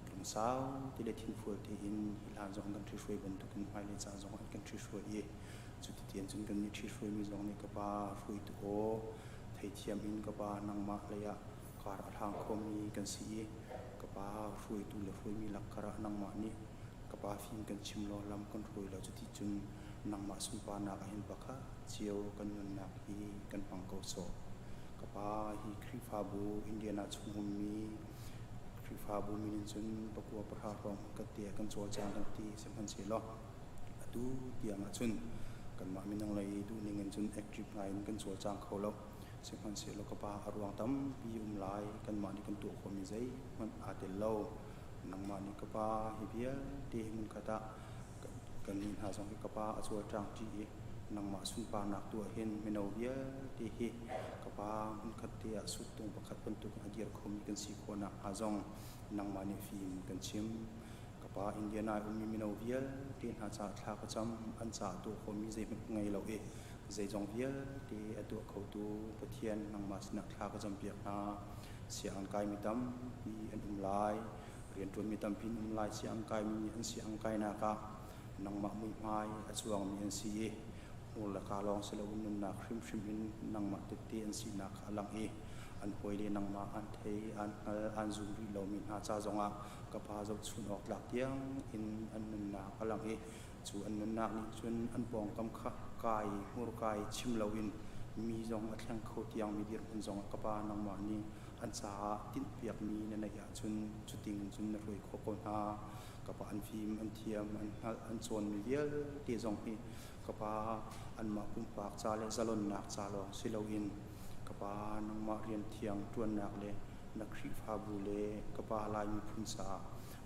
lungsau ti le thinfual tein hi hlan zong an kan ṭhihruai bantukin hmailei caan zong an kan ṭhihruai i cuti cun kan nih ṭhihruaimi zong nih ka pa hruaitu aw theithiam in ka pa nangmah lei ah kar a hlang khomi kan si i ka pa hruaitu le hruaimi lak karah nangmah nih ka pa fim kan chim law lam kan hruai law cuti cun nangmah sunparnak ah hin pakhat cio kan nunnak hi kan hmang ko sawh. Ka pa hi Khrihfabu Indiana chung ummi Khrihfabu min in cun pakua pahra hrawng kan te kan cawlcang kan ti sihmanhsehlaw atu tiang ah cun kanmah minung lei duhning in cun active ngai in kan cawlcang kho lo. Sihmanhsehlaw ka pa a ruang tampi um lai kanmah nih kan tuah khawhmi zeihmanh aa tel lo. Nangmah nih ka pa hi vialte hi hmunkhat ah kannih hna zong hi ka pa a cawlcang ṭi i nangmah sunparnak tu ah hin mino vialte hi ka pa hmunkhat te ah suttung pakhat bantuk in a dir khomi kan si khawh nakhnga zong nangmah nih fim kan chim. Ka pa Indiana i ummi mino vialte hna caah thla ka cam, an caah tuah khawhmi zeihmanh ka ngei lo i zeizong vialte a tuah khotu Pathian nangmah sinah thla ka campiak hna. Sianginn kaimi tampi an um lai, rianṭuanmi tampi an um lai. Sianginn kaimi nih an sianginn kainak ah nangmah muihmai a cuangmi an si i hmur le kaa lawng si loin nunnak hrimhrim in nangmah tette an sinak kha a lang i an hawile nangmah an thei, an hngal, an zum rih lomi hna ca zongah ka Pa zohchun awk tlak tiang in an nunnak a lang i cu an nunnak nih cun an pawngkam kha kai, hmurkai chim loin mi zong a thleng kho tiangmi dirhmun zongah ka Pa nangmah nih an caah tinhpiakmi na neih ahcun cuting cun na hruai khawh ko hna. Ka Pa an fim, an thiam, an hngalh, an cawnmi vialte zong hi ka Pa anmah pumpak ca le zalonnak ca lawng si loin ka Pa nangmah rian thiang ṭuannak le na Khrihfabu le ka Pa Lai miphun caah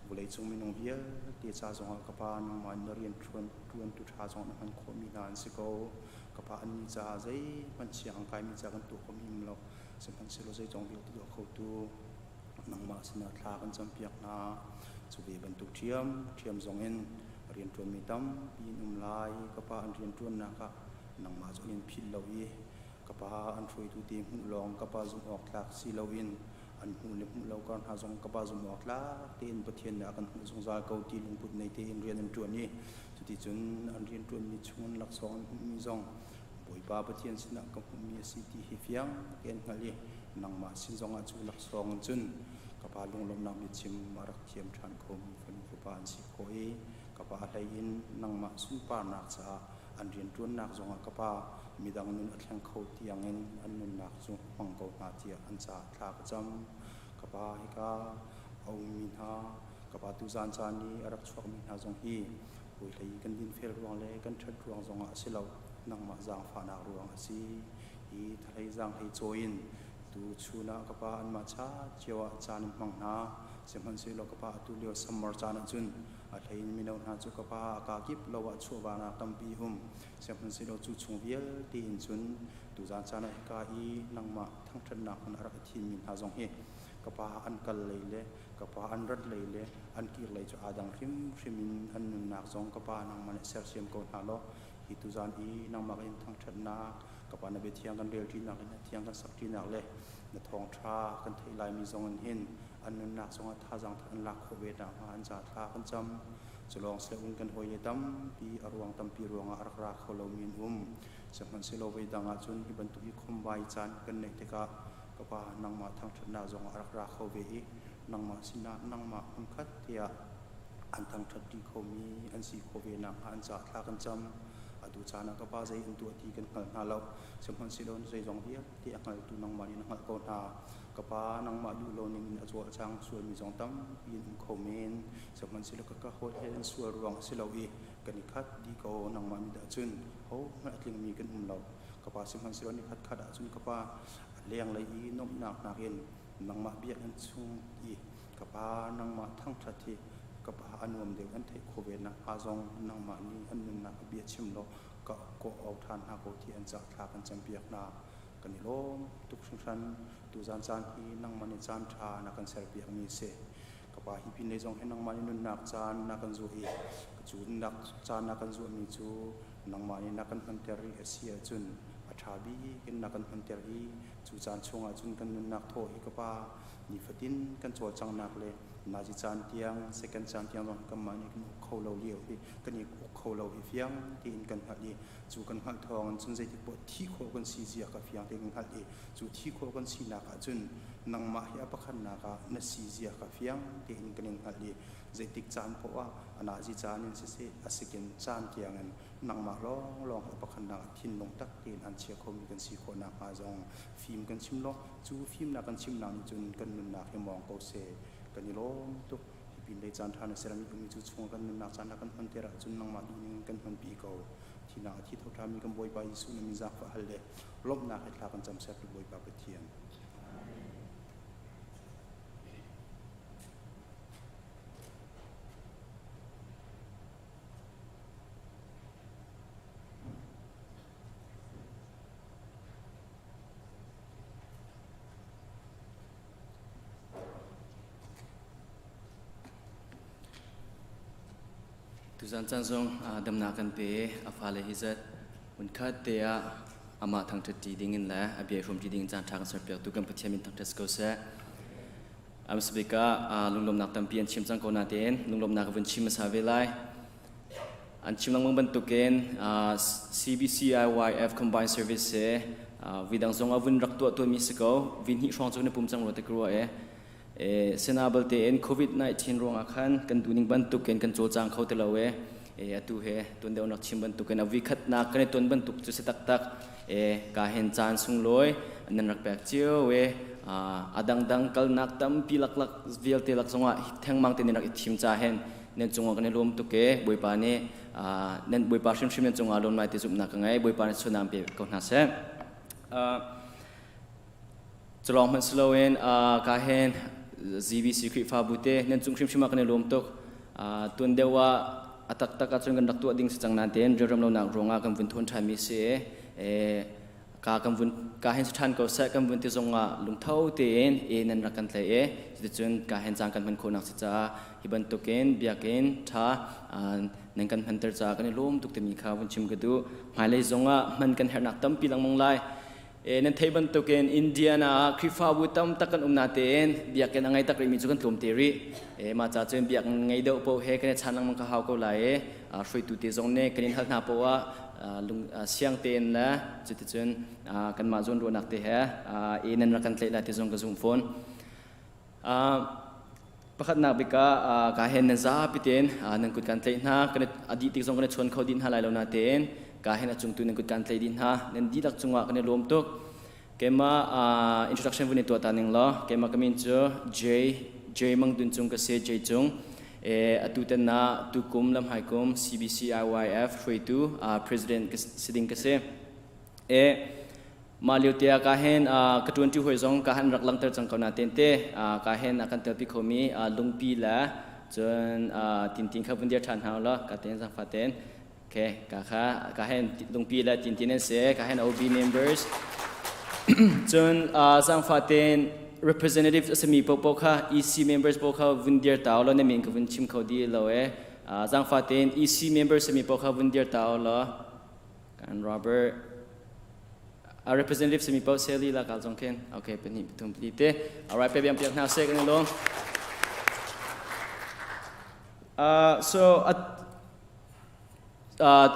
vawleicung minung vialte ca zongah ka Pa nangmah na rian ṭuantu ṭha zong na hman khawhmi hna an si ko. Ka Pa annih caah zeihmanh chia an kaimi ca kan tuah khawhmi um lo. Sihmanhsehlaw zeizong vialte tuah khotu nangmah sinah thla kan campiak hna. Cu ve bantuk ṭhiamṭhiam zongin rianṭuanmi tampi an um lai. Ka Pa an rianṭuannak ah nangmah cu an in philh lo i ka Pa an hruaitu te hmuh lawng ka Pa zumh awk tlak si loin an hmuh le hmuh lo kar hna zong ka Pa zumh awk tlak tein Pathian nih a kan hmuh zungzal ko ti lungput nei tein rian an ṭuan i cuticun an rianṭuanmi chungin laksawng an hmuhmi zong Bawipa Pathian sinah ka hmuhmi a si ti hi fiang tein hngalh i nangmah sin zongah cu laksawng in cun ka Pa lunglawmhnak biachim a rak thiam ṭhan khomi fanu fapa an si khawh i ka Pa hlei in nangmah sunparnak caah an rianṭuannak zongah ka Pa midang nun a thleng kho tiangin an nunnak cu hmang ko hna tiah an caah thla ka cam. Ka Pa hika a ummi hna, ka Pa tuzaan caan i a rak chuakmi hna zong hi hawihlei kan dinfel ruang le kan ṭhat ruang zongah a si lo, nangmah zaangfahnak ruang a si. Hi thahlei zaanghlei cawi in tu chun ah ka Pa anmah cha cio ah caan in hmang hna. Sihmanhsehlaw ka Pa atu lio summer caan ahcun a hlei in mino hna cu ka Pa a kaa kip lo ah chuahvanak tampi um. Sihmanhsehlaw cu chung vialte in cun tuzaan caan ah hika i nangmah thangṭhatnak hmun a rak i thimmi hna zong hi Ka pa an kal lei le ka pa an rat lei le an kir lei cu aa dang hrimhrim in an nunnak zong ka pa nangmah nih sersiam ko hna law hi tuzan i nangmah in thangṭhatnak ka pa na bia thiang kan rel ṭinak le na thiang kan sak ṭinak le na thawngṭha kan theih laimi zong in hin an nunnak zongah thazaang an lak khawh ve nakhnga an ca thla kan cam. Culawng siloin kan hawile tampi a ruang tampi ruangah a rak ra kho lomi an um. Sihmanhsehlaw voi dang ahcun hi bantuk i khumvai caan kan neih tikah ka pa nangmah thangṭhatnak zongah a rak ra kho ve i nangmah sinah nangmah hmunkhat tiah an thangṭhat ṭi khomi an si khawh ve nakhnga an caah thla kan cam. Atu caan ah ka pa zei an tuah ti kan hngal hna lo. Sihmanhsehlaw zeizong vialte a hngaltu nangmah nih na hngalh ko hna. Ka pa nangmah duh lo ning in a cawlcang sualmi zong tampi an um kho men. Sihmanhsehlaw ka ka hawi he an sual ruang a si lo i kan i khat dih ko nangmah mit ahcun hohmanh a tlingmi kan um lo. Ka pa sihmanhsehlaw ni khatkhat ahcun ka pa a lenglei i nuamhnak nakin nangmah biakinn chung i ka pa nangmah thangṭhat hi ka pa a nuam deuh an theih khawh ve nakhnga zong nangmah nih an nunnak a bia chim law ka kawh au ṭhan hna ko ti an caah thla kan campiak hna. Kan i lawm tuk hringhran. Tuzan caan hi nangmah nih caan ṭha na kan serpiakmi a si. Ka pa hi pinlei zong hi nangmah nih nunnak caan na kan zuah i cu nunnak caan na kan zuahmi cu nangmah nih na kan hmanter rih a si ahcun a ṭha bik in na kan hmanter i cu caan chungah cun kan nunnak thaw hi ka pa nifatin kan cawlcanghnak le nazi caan tiang second caan tiang zong kanmah nih kan uk kho lo lio hi kan i uk kho lo hi fiang tein kan hngalh i cu kan hngalh thawng in cun zeitik poah thi khawh kan si zia kha fiang tein kan hngalh i cu thi khawh kan sinak ah cun nangmah hi a pakhatnak ah na si zia kha fiang tein kan in hngalh i zeitik caan poah ah a nazi caan in siseh a sikin caan tiang in nangmah lawnglawng a pakhatnak ah thinlung tak tein an chia khomi kan si khawh nakhnga zong fim kan chim law cu fimnak kan chimnak nih cun kan nunnak hi mawng ko seh kan i lawm tuk. Hi pinlei caan ṭha na sermi ummi cu chung kan nunnak caan ah kan hman ter ahcun nangmah duhning in kan hmanpi ko. Thinak a thi tho ṭhami kan Bawipa Jesuh na min zaangfah hal le lawmhnak he thla kan cam sertu Bawipa Pathian. Tuzan caan zong damnak kan pe a fale hi zat hmunkhat te ah amah thangṭhat ṭi ding in le a bia hrawm ṭi ding in caan ṭha kan serpiak tu kan Pathian min thangṭhat si ko seh. Amsabik ah lunglawmnak tampi an chim cang ko natein lunglawmnak vun chim hmasa ve lai. An chim lengmang bantukin CBCIYF Combined Service he vidang zong ah vun rak tuah tuanmi si ko. Vi hnih hrawng cu na pum cang rua te ka ruah e. Sena balte in COVID-19 ruangah khan kan duhning bantukin kan cawlcang kho ti lo e. Atu he tuan deuh nak chim bantukin a vi khatnak kan i tuan bantuk cu si taktak. Ka hen caan sunglawi nan rak pek cio e. A dangdang kalnak tampi laklak vialte lak zongah thengmang te nan rak i thim ca hen nan cungah kan i lawm tuk e Bawipa nih nan Bawipa hrimhrim nan cungah lawm lai ti zumhnak ka ngei Bawipa nih sunam pe ko hna seh culawng hmanh si loin ka hen ZBC Khrihfabu te nan cung hrimhrim ah kan i lawm tuk tuan deuh ah a taktak ahcun kan rak tuah ding si cang nain tein rianram lonak ruangah kan vun thawn ṭhanmi si e ka kan vun ka hen si ṭhan ko seh kan vun ti zongah lungtho tein e nan rak kan tlai e cuticun ka hen caan kan hman khawhnak si caah hi bantukin biakinn ṭha nan kan hmanter caah kan i lawm tuk timi kha vun chim ka duh hmailei zongah hman kan herhnak tampi lengmang lai E, nan theih bantukin Indiana ah Khrihfabu tam tak kan um natein biakinn a ngei tak rihmi cu kan tlawm te rih. E, mah ca cun biakinn ngei deuh paoh he kan i chan lengmang ka hau ko lai e. Hruaitu te zong nih kan in hal hna paoh ah lung siang tein le cuticun kanmah zawnruahnak te he e nan rak kan tlaih lai ti zong ka zumh fawn. Pakhatnak bik ah ka hen nan zapi tein nan kut kan tlaih hna kan a dih tik zong kan i chawn kho dih hna lai lo natein ka hen a cungtu nan kut kan tlaih dih hna nan dihlak cungah kan i lawm tuk. Keimah introduction vun i tuah ta ning law keimah ka min cu J J Mang Dun Cung ka si J Cung atu tan na tukum lamhai kum CBCIYF hruaitu president si ding ka si. E Mah lio te ah ka hen ka ṭuanṭi hawi zong ka han rak langhter cang ko nain te ka hen a kan telpi khomi lungpi le cun tintin kha vun dir ṭhan hna law ka ten zangfa ten okay ka kha ka hen lungpi le tintin an si ka hen OB members cun zangfa ten. representative a simi paohpaoh kha EC members paoh kha vun dir ta law na min ka vun chim kho di lo e. Zaangfa tein EC members simi paoh kha vun dir ta law kan Robert a representative simi paoh seli la kal zong khin okay pahnih pathum pali te alright pe biang piak hna seh kan i lawm. So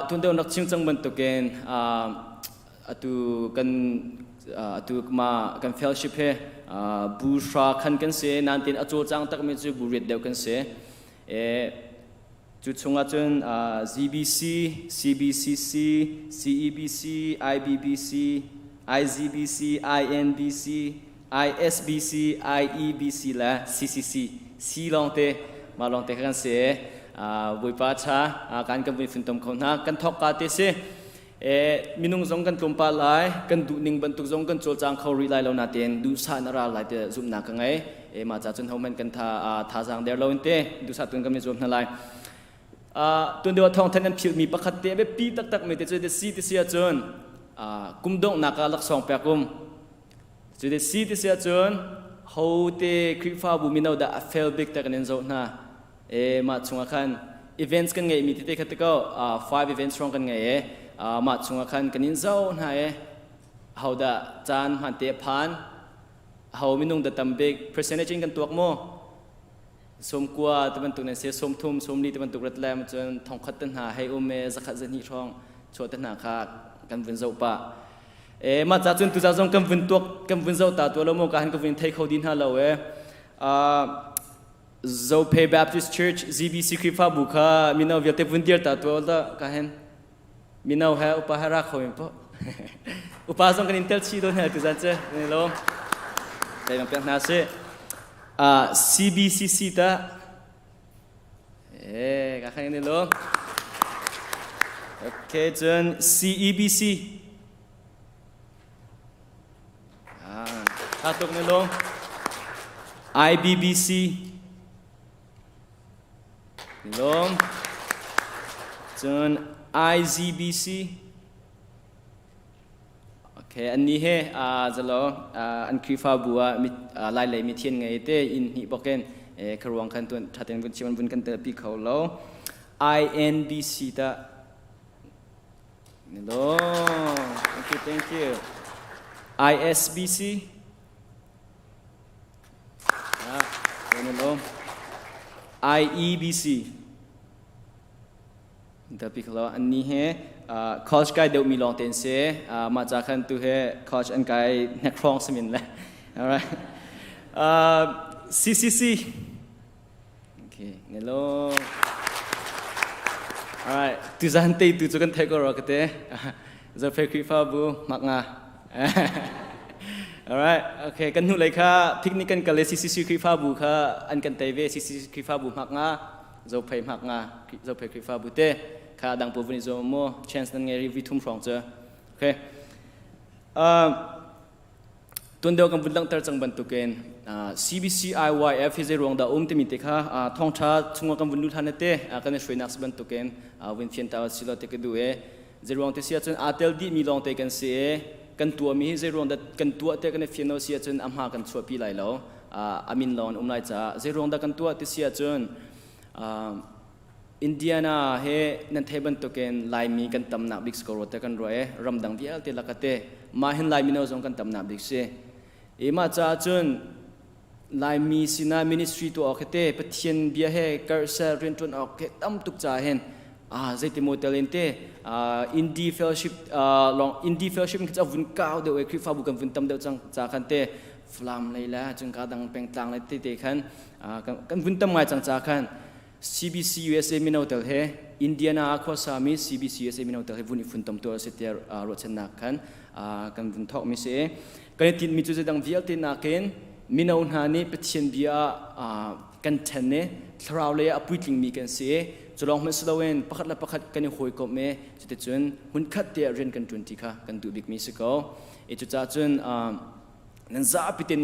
tun deuh nak chim cang bantukin atu kan atu ma kan fellowship he bu hra khan kan si nan tin a cawlcang takmi cu bu riat deuh kan si e cu chungah cun ZBC, CBCC, CEBC, IBBC, IZBC, INBC, ISBC, IEBC le CCC C lawngte mah lawngte kha kan si Bawipa tha kan kan vun funtom kho hna kan thawk ka te si minung zong kan tlawmpal lai kan duh ning bantuk zong kan cawlcang kho rih lai lo nain duhsah na ral lai te zumhnak ka ngei e mah ca cun hohmanh kan tha thazaang der lo in te duhsah tun kan i zuam hna lai tun deuh thawng than an philh mi pakhat te biapi taktak mi te cu te si te si ahcun kum donghnak ah laksawng pek um cu te si te si ahcun ho te Khrihfabu mino dah a fel bik te kan in zoh hna E mah chungah khan events kan ngeihmi tete kha ti ko five events hrawng kan ngei e mah chungah khan kan in zoh hna e hodah caan hman te phan ho minung da tam bik percentage in kan tuak mu 90 te bantuk nan se 30 40 te bantuk rat le cun 100 te hna hei um e 100 12 hrawng chuah te hna kha kan vun zoh pah e mah ca cun tuza zong kan vun tuak kan vun zoh ta tua lo mu ka han ka vun thei kho din hna lo e Zophei Baptist Church ZBC Khrihfabu kha mino vialte vun dir ta tuah da ka hen mino he upa he ra kho in po upa zong kan in tel chi do hna tu zan che ni lo dai bang pek hna si CBCC ta eh ka khan ni lo okay cun CEBC Tha tuk na lung. IBBC. Lawm. Cun IZBC. Okay, an ni he zalo an Khrihfabu ah lai lei mithian ngei te in hnih bokin kharuang khan tun thaten vun chim vun kan tel pi kho lo. INBC ta Hello. Thank you, thank you. ISBC. Ah, hello. IEBC. Tapi kalau an ni he college kai deuh mi lawng ten se ma cha khan tu he college an kai hnek rong simin le. All right. CCC. Okay, hello. Alright, tuzan te tu cu kan theih ko rua ka te. Zophei Khrihfabu mak nga. Alright, okay, kan hnulei kha picnic kan kal le CCC Khrihfabu kha an kan tei ve CCC Khrihfabu hmak nga, Zophei hmak nga, Zophei Khrihfabu te kha dang pu vun i zuam mu chance nan ngei ri vi thum hrawng cu. Okay. Tuan deuh kan vun langhter cang bantukin CBCIYF hi zei ruang dah um timi te kha thawngṭha chungah kan vun lut hlan te kan i hruainak si bantukin vun fianter si lo te ka duh i zei ruang te si ahcun aa tel dihmi lawng te kan si i kan tuahmi hi zei ruang dah kan tuah te kan i fian lo si ahcun a hma kan chuahpi lai lo a min lawng an um lai caah zei ruang dah kan tuah ti si ahcun Indiana he nan theih bantukin Laimi kan tamnak bik si ko rua te kan ruah i ramdang vialte lakate mah hin Lai mino zong kan tamnak bik si. I mah caah cun Laimi sinah ministry tuah awk te Pathian bia he karhsel rianṭuan awk he tam tuk caah hin zeiti maw tel in te Indie fellowship long Indie fellowship in vun kau deuh i Khrihfabu kan vun tam deuh cang ca khan te Falam lei le cun ka dang pengtlang lei te te khan kan vun tam ngai cang ca khan CBC USA mino tel he Indiana ah khuasami CBC USA mino tel he vun i funtom tu a si tiah ruahchannak khan kan vun thawk mi si. Kan i tinhmi cu zeidang vialte nakin mino hna nih Pathian bia ah kan ṭhen i thlarau lei ah a puitlingmi kan si i cu lawng hmanh si loin pakhat le pakhat kan i hawikomh i cuticun hmunkhat te ah rian kan ṭuanṭi kha kan duh bikmi si ko. I cucaah cun nan zapi tein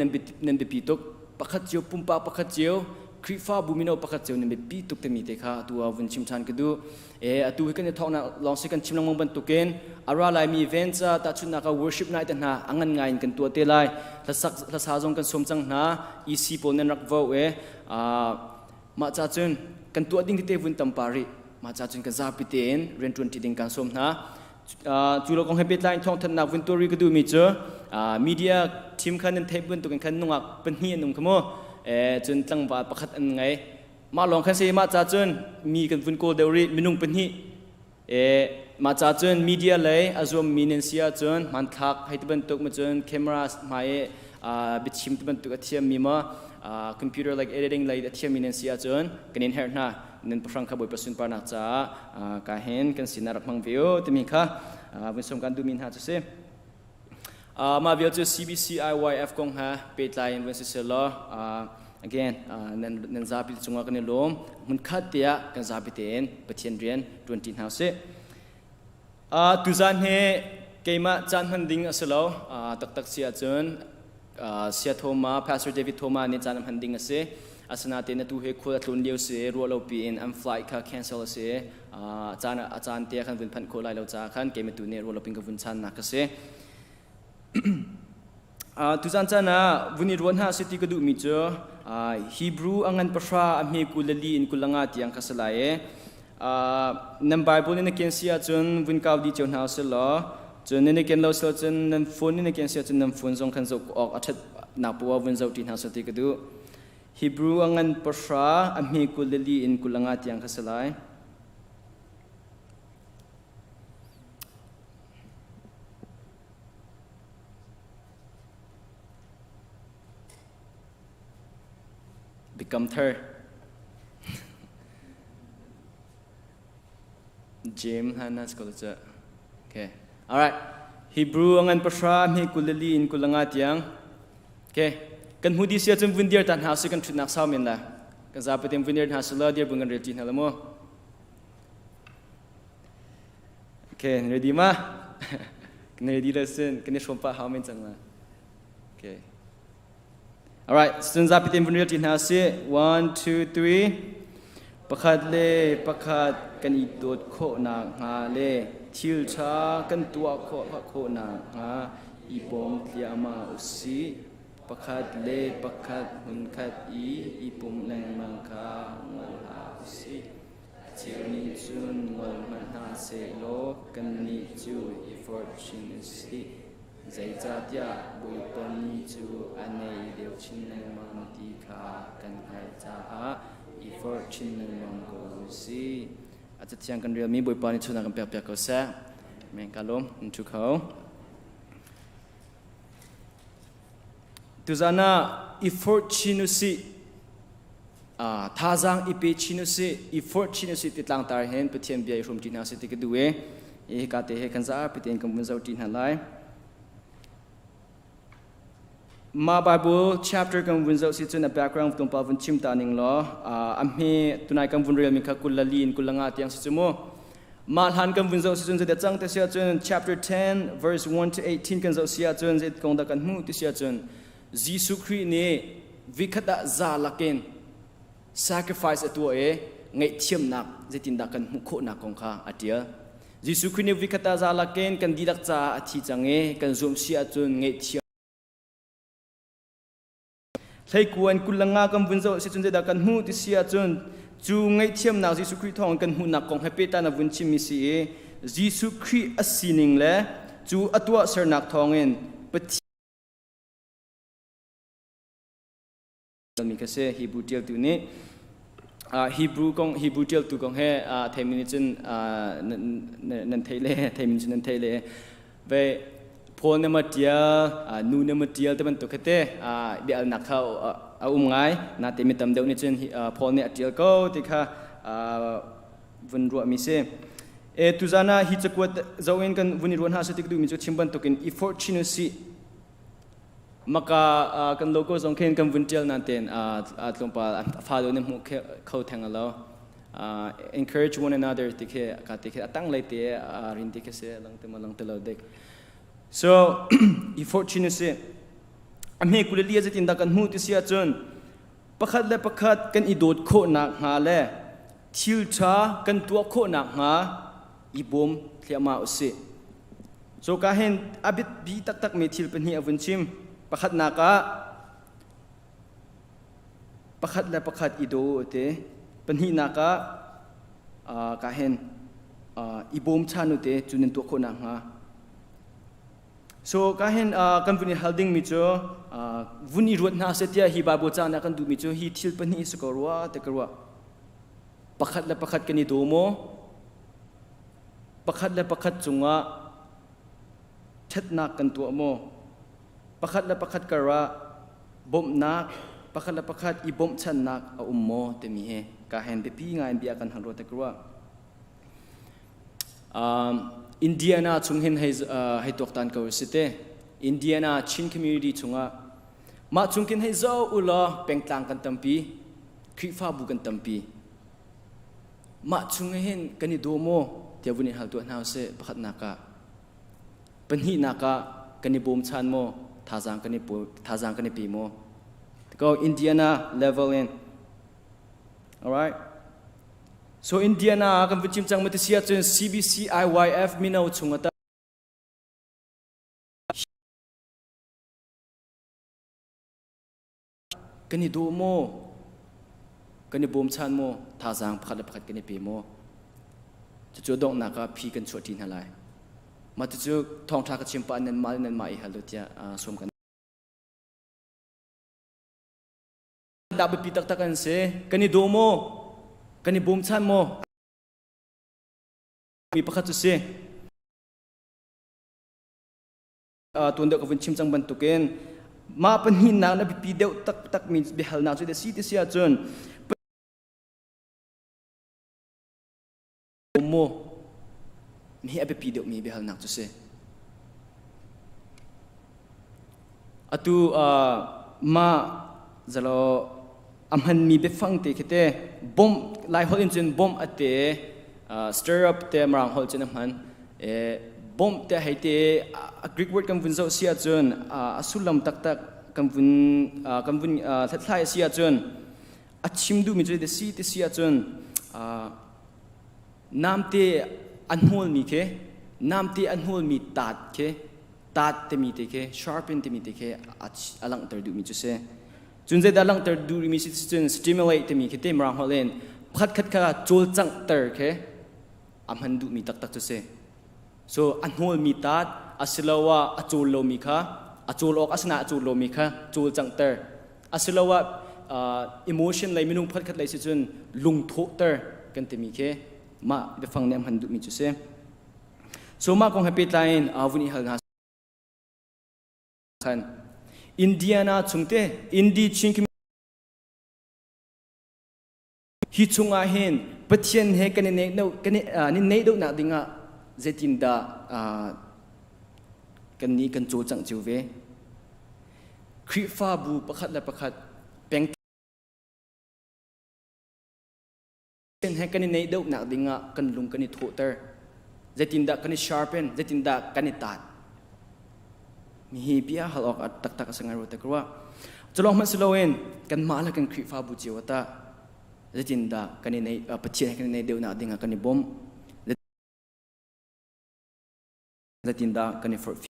nan biapi tuk pakhat cio pumpak pakhat cio. Khrihfabu mino pakhat cio nan biapi tuk timi te kha atu ah vun chim ṭhan ka duh. E atu hi kan i thawknak lawng si kan chim lengmang bantukin a ra laimi event ca tahchunhnak ah worship night te hna a ngan ngai in kan tuah te lai. Hlasak hlasa zong kan sawm cang hna. EC pawl nan rak vote e. Mah ca cun kan tuah ding tete vun tam pa rih. Mah ca cun kan zapi tein rianṭuan ṭi ding kan sawm hna. Cu lo kong he pehtlai in thawngthanhnak vun tuah rih ka duhmi cu media team khan nan theih bantukin khan nungak pahnih an um kha mu. Cun tlangval pakhat an ngei. Mah lawng khan si mah ca cun mi kan vun kawl deuh rih minung pahnih. Mah ca cun media lei a zuammi nan si ahcun hmanthlak hei ti bantuk ma cun camera hmai i biachim ti bantuk a thiammi ma computer like editing lei a thiammi nan si ahcun kan in herh hna. Nan pahrang kha Bawipa sunparnak caah ka hin kan sinah rak hmang ve u timi kha vun sawm kan duhmi hna cu si. Mah vial cu CBCIYF kong he pehtlai in vun si selaw again nan nan zapi cungah kan i lawm hmunkhat tiah kan zapi tein Pathian rian ṭuanṭi hna usih. Tuzaan hi keimah caan hman ding a si lo. Taktak si ahcun Sia Thoma, Pastor David Thoma nih caan a hman ding a si. Asinain atu hi khual a tlun lio si, ruah lo piin an flight kha cancel a si. Caan a caan te khan vun phanh khawh lai lo caah khan keimah tu nih ruah lo pin ka vun channak a si. Tuzaan caan ah vun i ruah hna si ti ka duhmi cu Hebrew a ngan pahra a hme 24 in 25 tiang kha si lai i nan Bible nih na ken si ahcun vun kau dih cio hna usih law cun nan i ken lo si ahcun nan phone nih na ken si ahcun nan phone zong khan zoh awk a ṭhatnak poah vun zoh ṭi hna usih ti ka duh. Hebrew a ngan pahra a hme 24 in 25 tiang kha si lai. Biakam thar James Hannah School cu okay alright Hebrew a ngan pahra hme 24 in 25 tiang okay kan hmu di sia cun vun dir ta hna si kan thutnak sau men la kan zapi tem vun dir hna sila dir bun kan rel ti hna la mu Okay, ready ma? Kan ready le sin, kan i hrawm pah hau men cang la. Okay. Alright, cun zapi tein vun rel ṭi hna sih. One, two, three. Pakhat le pakhat kan i dawt khawh nakhnga le thil ṭha kan tuah khawh khawh nakhnga i bawm tliahmah u sih. Pakhat le pakhat hmunkhat i i pumh lengmang kha ngol hlah u sih. Cheu nih cun ngol hmanh hna sehlaw kannih cu i forh chin u sih. Zeicahtiah Bawipa Ni cu a naih deuh chin lengmang ti kha kan hngalh caah i forh chin lengmang ko u sih. A cathiang kan relmi Bawipa nih chunak kan pekpiak ko seh. Amen. Ka lawm. In ṭhu kho. Tuzan ah i forh chin u sih. Thazaang i pe chin u sih, i forh chin u sih ti tlangtar hin Pathian bia i hrum ṭi hna sih ti ka duh i hika te he kan zapi tein kan vun zoh ṭi hna lai. Ma Bible chapter kan vun zoh si cun a background tlawmpal vun chim ta ning law a hme tunai kan vun relmi kha 24 in 25 tiang si cu mu. Mah hlan kan vun zoh si cun zeidah cang te si ahcun chapter 10 verse 1 to 18 kan zoh si ahcun zei kong dah kan hmuh ti si ahcun Jesuh Khrih nih vikhat ah za lakin sacrifice a tuah i ngaihthiamnak zeitindah kan hmuh khawhnak kong kha a ṭial. Jesuh Khrih nih vikhat ah za lakin kan dihlak caah a thi cang i kan zumh si ahcun ngaihthiam Hleikuan 25 kan vun zoh si cun zeidah kan hmuh ti si ahcun cu ngaihthiamnak Jesuh Khrih thawngin kan hmuhnak kong he pehtlai na vun chimmi si i Jesuh Khrih a sining le cu a tuahsernak thawngin Pathian mi kha si Hebrew ṭialtu nih Hebrew kong Hebrew ṭialtu kong he theimi nih cun nan theih le theimi cun nan theih le ve Paul nih ma ṭial nu nih ma ṭial ti bantuk kha te bia alnak kha a um ngai natein mi tam deuh nih cun Paul nih a ṭial ko ti kha vun ruahmi si. E tuzan ah hi cakuat zoh in kan vun i ruah hna si tik duhmi cu chim bantukin i forh chin u sih Maka kan logo zong khin kan vun ṭial nain tlawmpal a fa deuh nih hmuh kho theng lo. Encourage one another ti khi ka ti khi a tanglei te rin ti khi si lang te ma lang te lo dik. So i fortune si. A hme kulili a zeitin dah kan hmuh ti si ahcun. Pakhat le pakhat kan i dawt khawh nakhnga le thil ṭha kan tuah khawh nakhnga i bawm thliahmah u sih. So ka hin a biapi taktakmi thil pahnih a vun chim. Pakhatnak ah pakhat le pakhat i daw u ti. Pahnihnak ah ka hin i bawmchan u ti cu nan tuah khawh nakhnga. So ka hin kan vun i hal dingmi cu vun i ruat hna seh tiah hi Bible ca nih a kan duhmi cu hi thil pahnih si ko rua ti ka ruah. Pakhat le pakhat kan i daw maw? Pakhat le pakhat cungah ṭhatnak kan tuah maw? Pakhat le pakhat karah bawmhnak, pakhat le pakhat i bawmhchannak a um maw timi hi ka hen biapi ngai in bia kan hal rua ti ka ruah. Indiana chung hin hei hei tuaktan ko si te. Indiana Chin community chungah mah chung kin hei zo u law pengtlang kan tampi, Khrihfabu kan tampi. Mah chung hin kan i daw maw tiah vun in hal tuah hna usih pakhatnak ah. Pahnihnak ah kan i bawmchan maw thazaang kan i thazaang kan i pe maw? Ko Indiana level in. Alright. So Indiana kan vun chim cang ma ti si ahcun CBCIYF mino chung ata kan i duh maw kan i bawmchan maw thazaang pakhat le pakhat kan i pe maw cucu donghnak ah phi kan chuah ṭi hna lai mah cucu thawngṭha ka chim pah nan mah nan mah i hal u tiah sawm kan dah biapi taktak an si kan i daw maw kan i bawmchan maw mi pakhat cu si tuan deuh ka vun chim cang bantukin mah pahnihnak na biapi deuh taktak mi biahalnak cu si ti si ahcun maw mi a biapi deuhmi biahalnak cu si atu mah zalo a hmanmi biafang te khi te bom lai holh in cun bom ate stir up te marang holh cun a hman bom te hei te a Greek word kan vun zoh si ahcun a sullam taktak kan vun kan vun hlathlai si ahcun a chim duhmi cu si ti si ahcun namte a hnawlmi khi namte a hnawlmi taat khi taat timi te khi sharpen timi te khi a langhter duhmi cu si cun zeidah langhter duhmi si cun stimulate timi khi te mirang holh in pakhat khat kha cawlcanghter khi a hman duhmi taktak cu si so a hnawlmi taat asiloah a cawl lomi kha a cawl awk asina a cawl lomi kha cawlcanghter asiloah emotion lei minung pakhat lei si cun lungthawhter kan timi khi mah biafang nih a hman duhmi cu si so mah kong he pehtlai in vun i hal hna khan Indiana chungte Indi Chin hi chungah hin Pathian he kan i kan i neih deuhnak dingah zeitindah kan nih kan cawlcangh cio ve Khrihfabu pakhat le pakhat peng he kan i neih deuhnak dingah kan lung kan i thawhter zeitindah kan i sharpen zeitindah kan i taat mi hi bia hal awk taktak a si ngai rua te ka ruah culong hmanh si loin kanmah le kan Khrihfabu cio ah tah zeitindah kan i neih Pathian he kan i neih deuhnak dingah kan i bawmh zeitindah kan i forhfial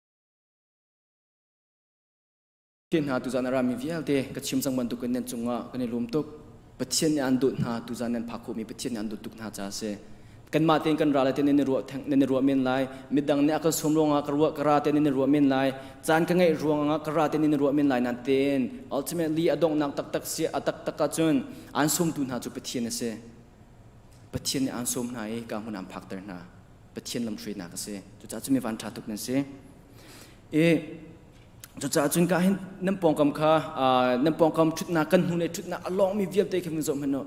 hna tuzan a rami vialte ka chim cang bantukin nan cungah kan i lawm tuk Pathian nih an dawt hna tuzan nan phak khawhmi Pathian nih an dawt tuk hna caah a si kanmah tein kan ra le te nan i ruah nan i ruah men lai midang nih a kan sawm ruangah ka ruah ka ra te nan i ruah men lai caan ka ngeih ruangah ka ra te nan i ruah men lai nan tein ultimately a donghnak taktak si a taktak ahcun aan sawmtu hna cu Pathian a si Pathian nih aan sawm hna i ka hmun aan phakter hna Pathian lamhruainak a si cucaah cu mi van ṭha tuk nan si i cucaah cun ka hin nan pawngkam kha nan pawngkam ṭhutnak kan hnu le ṭhutnak a lawngmi vialte khi vun zoh hmanh u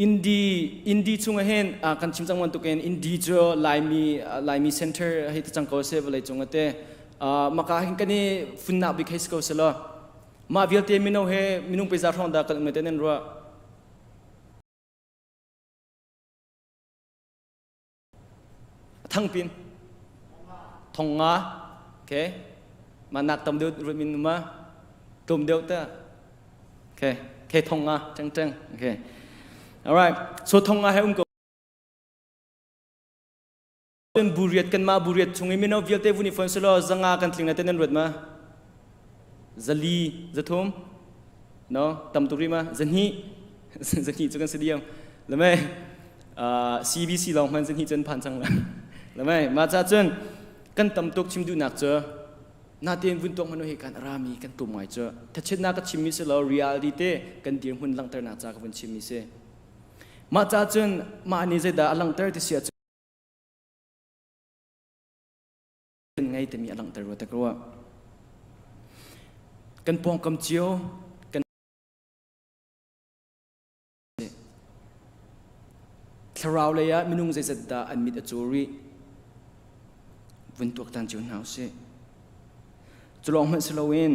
Indi Indi chung ah hin kan chim cang bantukin Indi cu Laimi Laimi center hei ti cang ko seh vawlei cung ate maka hin kan i funnak bik hei si ko selaw mah vialte mino he minung peza hrawng dah kan um te nan ruah thangpin thong nga okay ma nak tam deuh ruat min ma tlawm deuh ta. Okay. Okay, thong nga cheng cheng. Okay. All right. So thong nga he um ko Cun buriat kanmah buriat chung i mino vialte vun i fon selaw zanga kan tling na te nan ruat ma? Zali, zathum? No, tam tuk rih ma? Zahnih? Zahnih cu kan si diam. Lamai, uh, CBC lawng hman zahnih cun phan cang la. Lamai, ma ca cun kan tam tuk chim duhnak cu natein vun tuak hmanu hi kan rami kan tum ngai cu thachetnak ka chimmi si lo reality te kan dirhmun langhternak ca ka vun chimmi si mah ca cun mah nih zeidah a langhter ti si ahcun ngei timi a langhter rua tak rua. Kan pawngkam cio kan thlarau lei ah minung zeizat dah an mit a caw rih vun tuaktan cio hna usih. Culawng hmanh si loin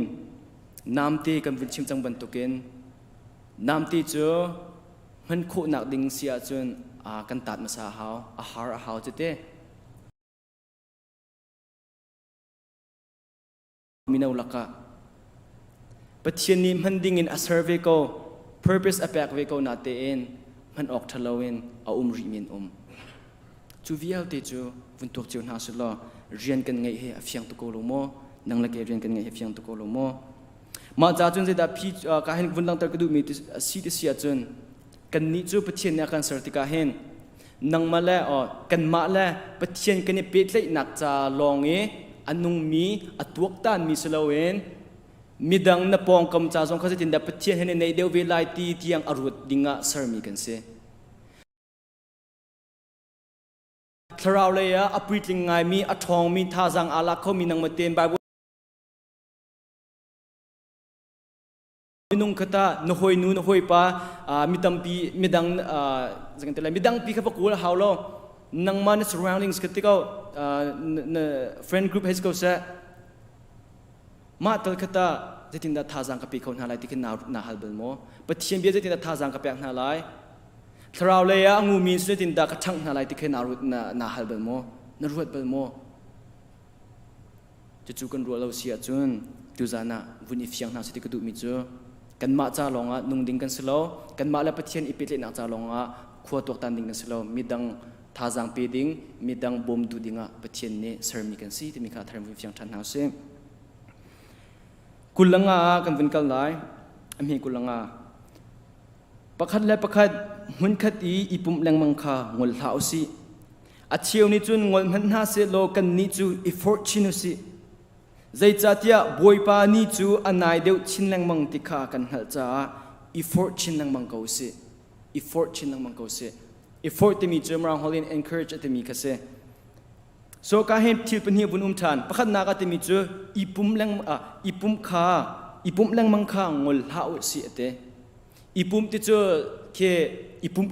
namte kan vun chim cang bantukin namte cu hman khawhnak ding si ahcun kan taat hmasa a hau, a har a hau tete. Mino lakah Pathian nih hman ding in a ser ve ko, purpose a pek ve ko natein hman awk ṭha loin a um rih men um. Cu vialte cu vun tuak cio hna sih law rian kan ngeih hi a fiang tuk ko lo maw? Nang le kei rian kan ngeih hi a fiang tuk ko lo maw? Mah ca cun zeidah phi ka hin vun langhter ka duhmi si ti si ahcun kannih cu Pathian nih a kan ser tikah hin nangmah le kanmah le Pathian kan i pehtlaihnak ca lawng i a nungmi a tuaktanmi si loin midang na pawngkam ca zong kha zeitindah Pathian he na neih deuh ve lai ti tiang a ruat dingah sermi kan si. Thlarau lei ah a puitling ngaimi, a ṭhawngmi, thazaang aa lak khomi nangmah tein Bible minung khata na hawinu na hawipa mi tampi midang midang pi kha va kawl hau lo nangmah na surroundings kha ti ko na friend group he ko seh mah tal khata zeitindah thazaang ka pe kho hna lai ti khi na hal bal maw Pathian bia zeitindah thazaang ka pek hna lai thlarau lei ah a ngumi zeitindah ka ṭhangh hna lai ti khi na hal bal maw na ruat bal maw Cucu kan ruah lo si ahcun tuzan ah vun i fiang hna sih ti ka duhmi cu kanmah ca lawngah nung ding kan si lo, kanmah le Pathian i pehtlaihnak ca lawngah khua tuaktan ding kan si lo, midang thazaang pe ding, midang bawm duh dingah Pathian nih sermi kan si timi kha thar vun fiang ṭhan hna usih. Kulanga ah kan vun kal lai. A hme kulanga. Pakhat le pakhat hmunkhat i i pumh lengmang kha ngol hlah usih. A cheu nih cun ngol hmanh hna sehlaw kannih cu i forh chin usih. Zeicahtiah Bawipa ni cu a nai deuh chin lengmang ti kha kan hngalh caah i forh chin lengmang ko usih. I forh chin lengmang ko usih. I forh timi cu Mirang holh in encourage a timi kha si. So ka hin thil pahnih vun um ṭhan. Pakhatnak a timi cu i pum leng i pumh kha i pumh lengmang kha ngol hlah usih a ti. I pumh ti cu khi i pumh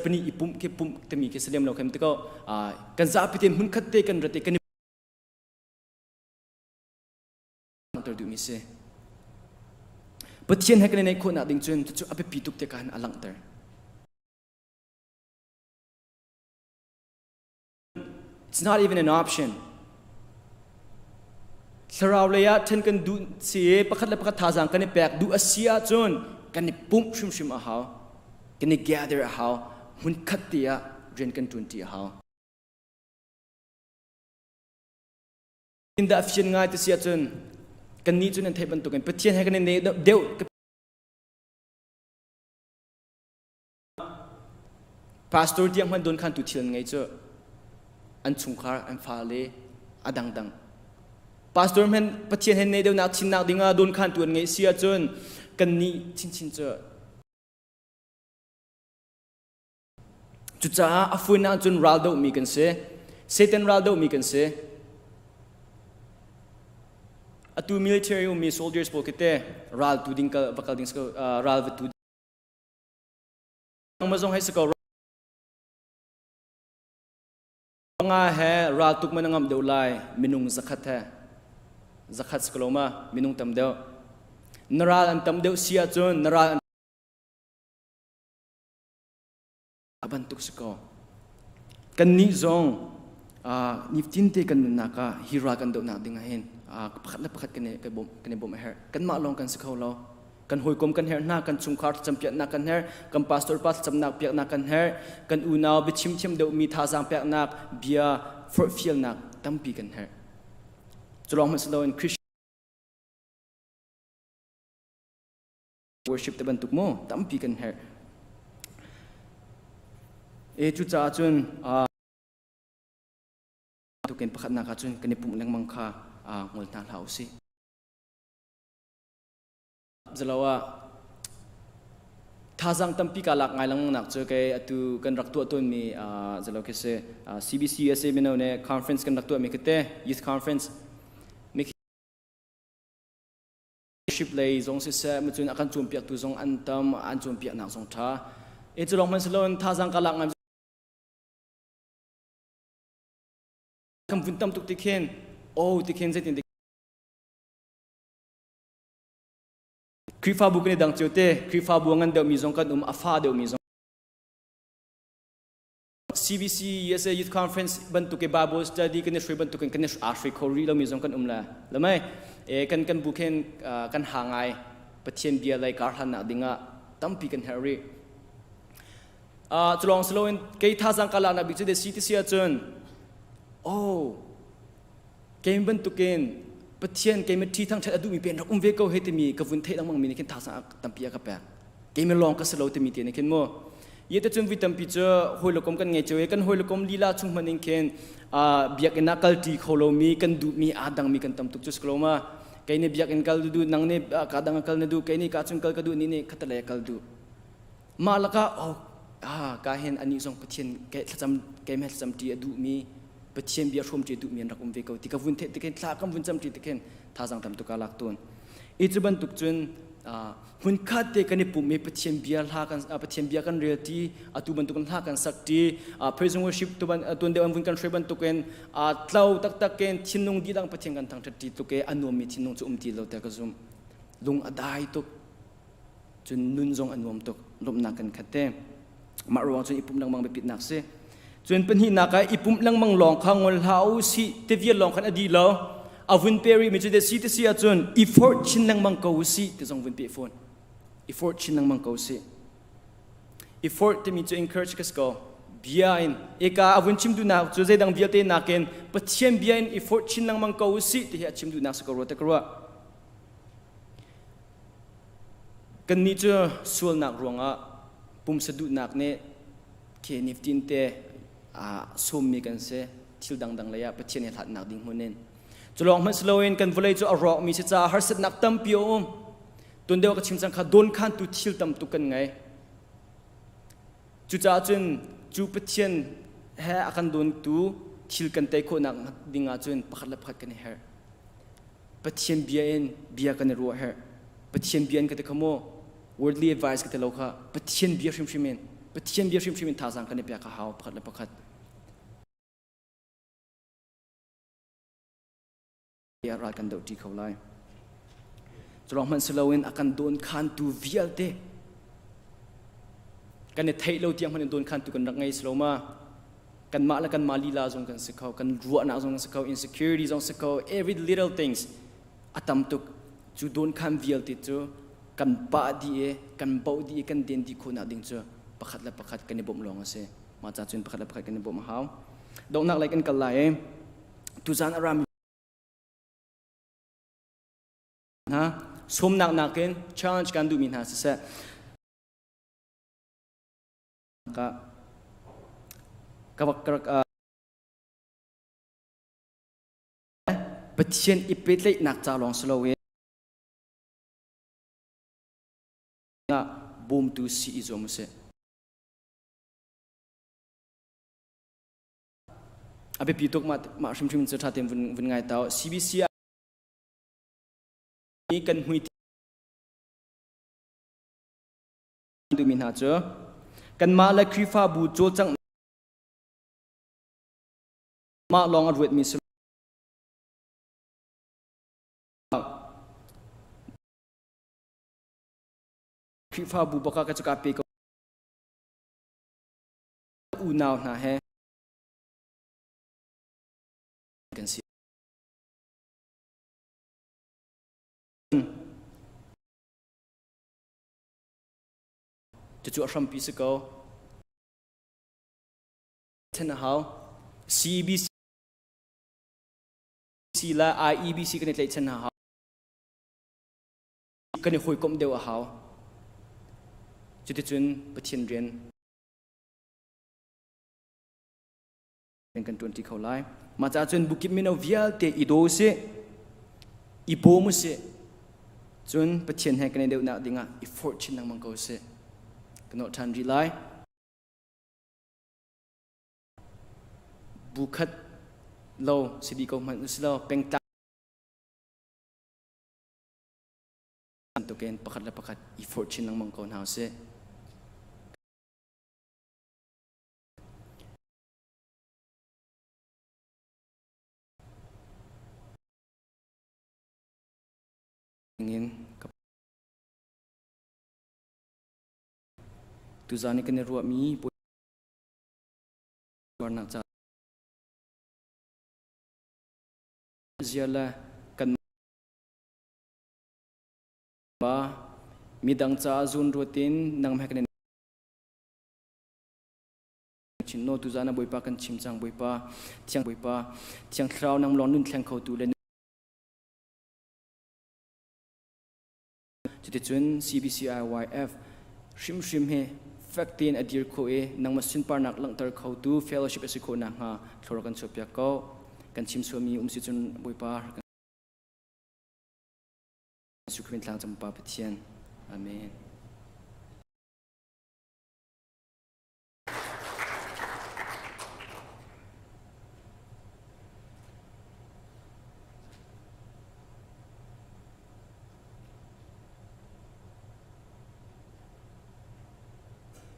pani i pumh khi pumh timi khi salem lo khem ti ko kan zapi te hmun khat te kan rate kan langhter duhmi si Pathian he kan i neih khawhnak ding cun cucu a biapi tuk te ka han a langhter It's not even an option. Thlarau lei ah ṭhen kan duh si i pakhat le pakhat thazaang kan i pek duh a si ahcun kan i pumh hrimhrim a hau. Kan i gather a hau. Hmunkhat te ah rian kan ṭuanṭi a hau. Indah fian ngai ti si ahcun kannih cu nan theih bantukin Pathian he kan i ne deuh Pastor tiang hmanh dawnkhantu thil an ngei cu an chungkhar an fale a dangdang. Pastor hmanh Pathian he nei deuhnak chinnak dingah dawnkhantu an ngeih si ahcun kannih chinchin cu Cucaah a fuinak cun ral dohmi kan si. Satan ral dohmi kan si. Atu military ummi soldiers pawl khi te ral tu ding kal va kal ding ral va tu Nangmah zong hei si ko nga he ral tuk man ngam deuh lai minung zakhat he zakhat si ko ma minung tam deuh na ral an tam deuh si ahcun na ral an a bantuk si ko kannih zong nifatin te kan nunnak ah hi ral kan dohnak ding ah hin Pakhat le pakhat kan i kan bawmh kan i bawmh a herh. Kanmah lawng kan si kho lo. Kan hawikom kan herh hna, kan chungkhar thlacampiaknak kan herh, kan pastor pa thlacamnak piaknak kan herh, kan unau biachim thiam deuhmi thazaang peknak, bia forhfialnak tampi kan herh. Cu lawng hmanh si loin Christian worship te bantuk mu tampi kan herh. E cucaah cun tukin pakhatnak ah cun kan i pumh lengmang kha ngol hna hlah usih. Zalo ah thazaang tampi ka lak ngai lengmang nak cu kei atu kan rak tuah tawnmi zalo khi si CBC USA mino ne conference kan rak tuahmi kite youth conference ship lei zong siseh macun a kan cawnpiaktu zong an tam an cawnpiaknak zong tha e cu lawng hmanh siloin thazaang ka lak ngai kan vun tam tuk ti khin oh ti khin zeitin Khrihfabu kan i dang cio te Khrihfabu a ngan deuhmi zong kan um a fa deuhmi zong CBC USA Youth Conference bantuk i Bible study kan i hruai bantuk in kan i aa hruai kho rih lomi zong kan um le lamai e kan kan bu khin kan ha ngai Pathian bia lei kar hlannak dingah tampi kan herh rih culawng siloin kei thazang ka laknak bik cu de si ti si ahcun oh kei bantukin Pathian keimah ṭhi thangṭhat a duhmi pen rak um ve ko he timi ka vun theih lengmang mi nih khin thazang tampi a ka pek keimah lawng ka si lo timi te nih khin mu ye te cun vui tampi cu hawilokom kan ngei cio i kan hawilokom lila chung hman in khin biakinn ah kal ṭi kho lomi kan duhmi aa dangmi kan tam tuk cu si ko ma kei nih biakinn kal duh nang nih ka dang kal na duh kei nih ka chung kal ka duh ni nih khatalei kal duh mah lakah oh ah ka hin anih zong Pathian ke thlacam keimah thlacam ṭi a duhmi Pathian bia hrawm ṭi duhmi an rak um ve ko ti ka vun theih tikhin thla kan vun cam ṭi tikhin thazaang tam tuk aa lak tawn i cu bantuk cun hmunkhat te kan i pum i Pathian bia hla kan Pathian bia kan rel ṭi atu bantuk in hla kan sak ṭi praise and worship tu ban tuan deuh an vun kan hruai bantukin tlo taktak in thinlung dihlak Pathian kan thangṭhat ṭi tluk i a nuammi thinlung cu um ti lo te ka zum lung a dai tuk cun nun zong a nuam tuk lawmhnak kan khat te mah ruang cun i pumh lengmang biapitnak si cun pahnihnak ah i pumh lengmang lawng kha ngol hlah u si te vial lawng khan a di lo a vun pe rih mi cu te si te si ahcun i forh chin lengmang ko u si ti zong vun pe fawn i forh chin lengmang ko u si i forh timi cu encourage ka si ko bia in eka a vun chim duhnak cu zeidang vialte nakin Pathian bia in i forh chin lengmang ko u si ti hi a chim duhnak si ko rua te ka ruah Kannih cu sualnak ruangah pumsa duhnak nih khi nifatin te aa sawmmi kan si. Thil dangdang lei ah Pathian he hlatnak ding hmun in. Cu lawng hmanh si loin kan vawlei cu a rawkmi si caah harsatnak tampi a um. Tuan deuh ka chim cang kha dawnkhantu thil tam tuk kan ngei. Cucaah cun cu Pathian he a kan dawntu thil kan tei khawhnak ding ahcun pakhat le pakhat kan i herh. Pathian bia in bia kan i ruah herh. Pathian bia in ka ti kha maw? Worldly advice ka ti lo kha. Pathian bia hrimhrim in Pathian bia hrimhrim in thazaang kan i pek a hau pakhat le pakhat. Ral kan doh ṭi kho lai. Culawng hmanh si loin a kan dawnkhantu vialte kan i theih lo tiang hmanh in dawnkhantu kan rak ngei si lo ma? Kanmah le kanmah lila zong kan si kho, kan ruahnak zong kan si kho, insecurity zong si kho, every little things a tam tuk. Cu dawnkhan vialte cu kan pah dih i kan boh dih i kan den dih khawhnak ding cu pakhat le pakhat kan i bawmh lawng a si. Mah ca cun pakhat le pakhat kan i bawmh a hau. Donghnak lei kan kal lai i tuzaan a rami hna sawmnak nakin challenge kan duhmi hna siseh ka ka rak Pathian i pehtlaihnak ca lawng si loin bawmtu si i zuam usih. A biapi tuk mah mah hrimhrim cu ṭha tein vun vun ngai tau. CBC ah kan hmui duhmi hna cu kanmah le Khrihfabu cawlcangh mah lawng a ruatmi si Khrihfabu baka ka cu ka pe ko unau hna he kan si. Cucu a hrampi si ko. Then a hau. CBC le IEBC kan i tlaihchan a hau. Kan i hawikomh deuh a hau. Cuticun Pathian rian kan ṭuanṭi kho lai. Mah caah cun bukip mino vialte i daw usih, i bawm usih, cun Pathian he kan i deuhnak dingah i forh chin lengmang ko usih. Kan nolh ṭhan rih lai. Bu khat lo si dih ko hmanh usih law pengtlang bantukin pakhat le pakhat i forh chin lengmang ko hna usih. In ka Tuzaan i kan i ruahmi puarnak ca zia le kan ba midang caah zun ruat in nangmah he kan i chin no tuzaan ah Bawipa kan chim cang Bawipa thiang Bawipa thiang thlarau nang lawng nun thleng khotu le cuticun CBCIYF hrimhrim hi fek tein a dir kho i nangmah sunparnak langhter khotu fellowship a si khawh nakhnga thlawr kan chuahpiak ko kan chim sualmi um si cun Bawipa kan Sukrin tlang Pa Pathian Amen.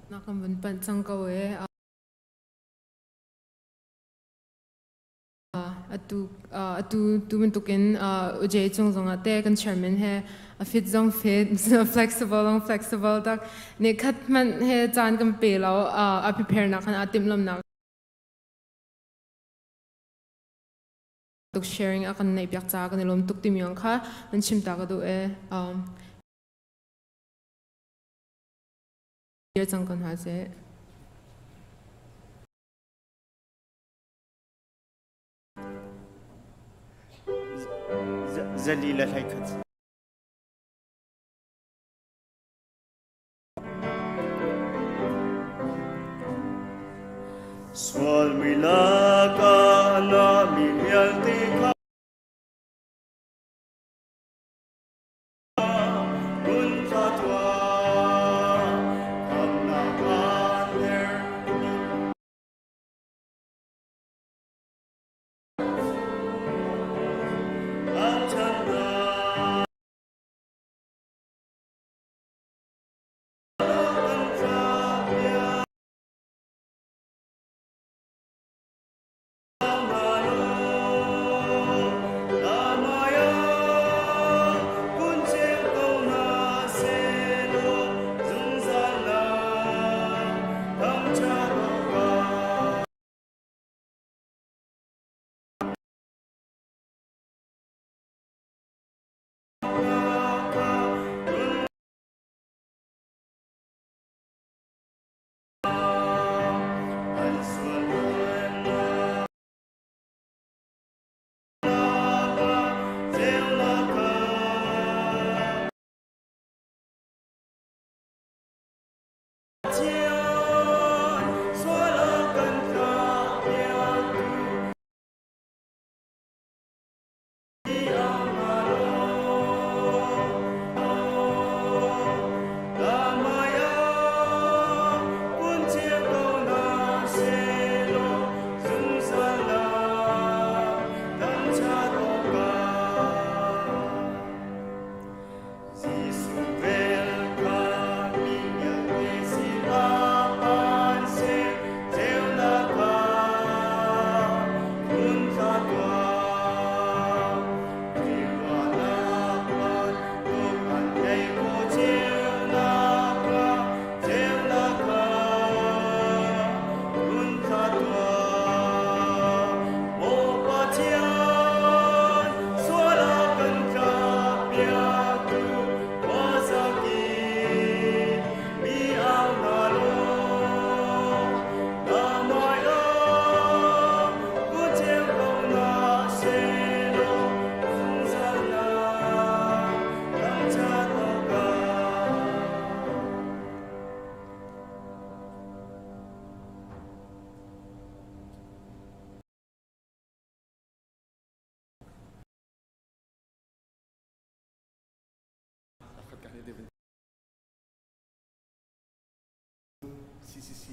Na kan vun panh cang ko e. Atu atu tu bantukin Ujay cung zongah te kan chairman he a fit zong fit flexible zong flexible tak ne khat hmanh he caan kan pe lo a prepare nak khan a timhlamnak tuk sharing a kan neih piak ca kan i lawm tuk timi ang kha nan chim ta ka duh e cang kan ha se. Zali le 11. Sual mi lakah na mi vialte kha run thla tuah, khamnak aan her.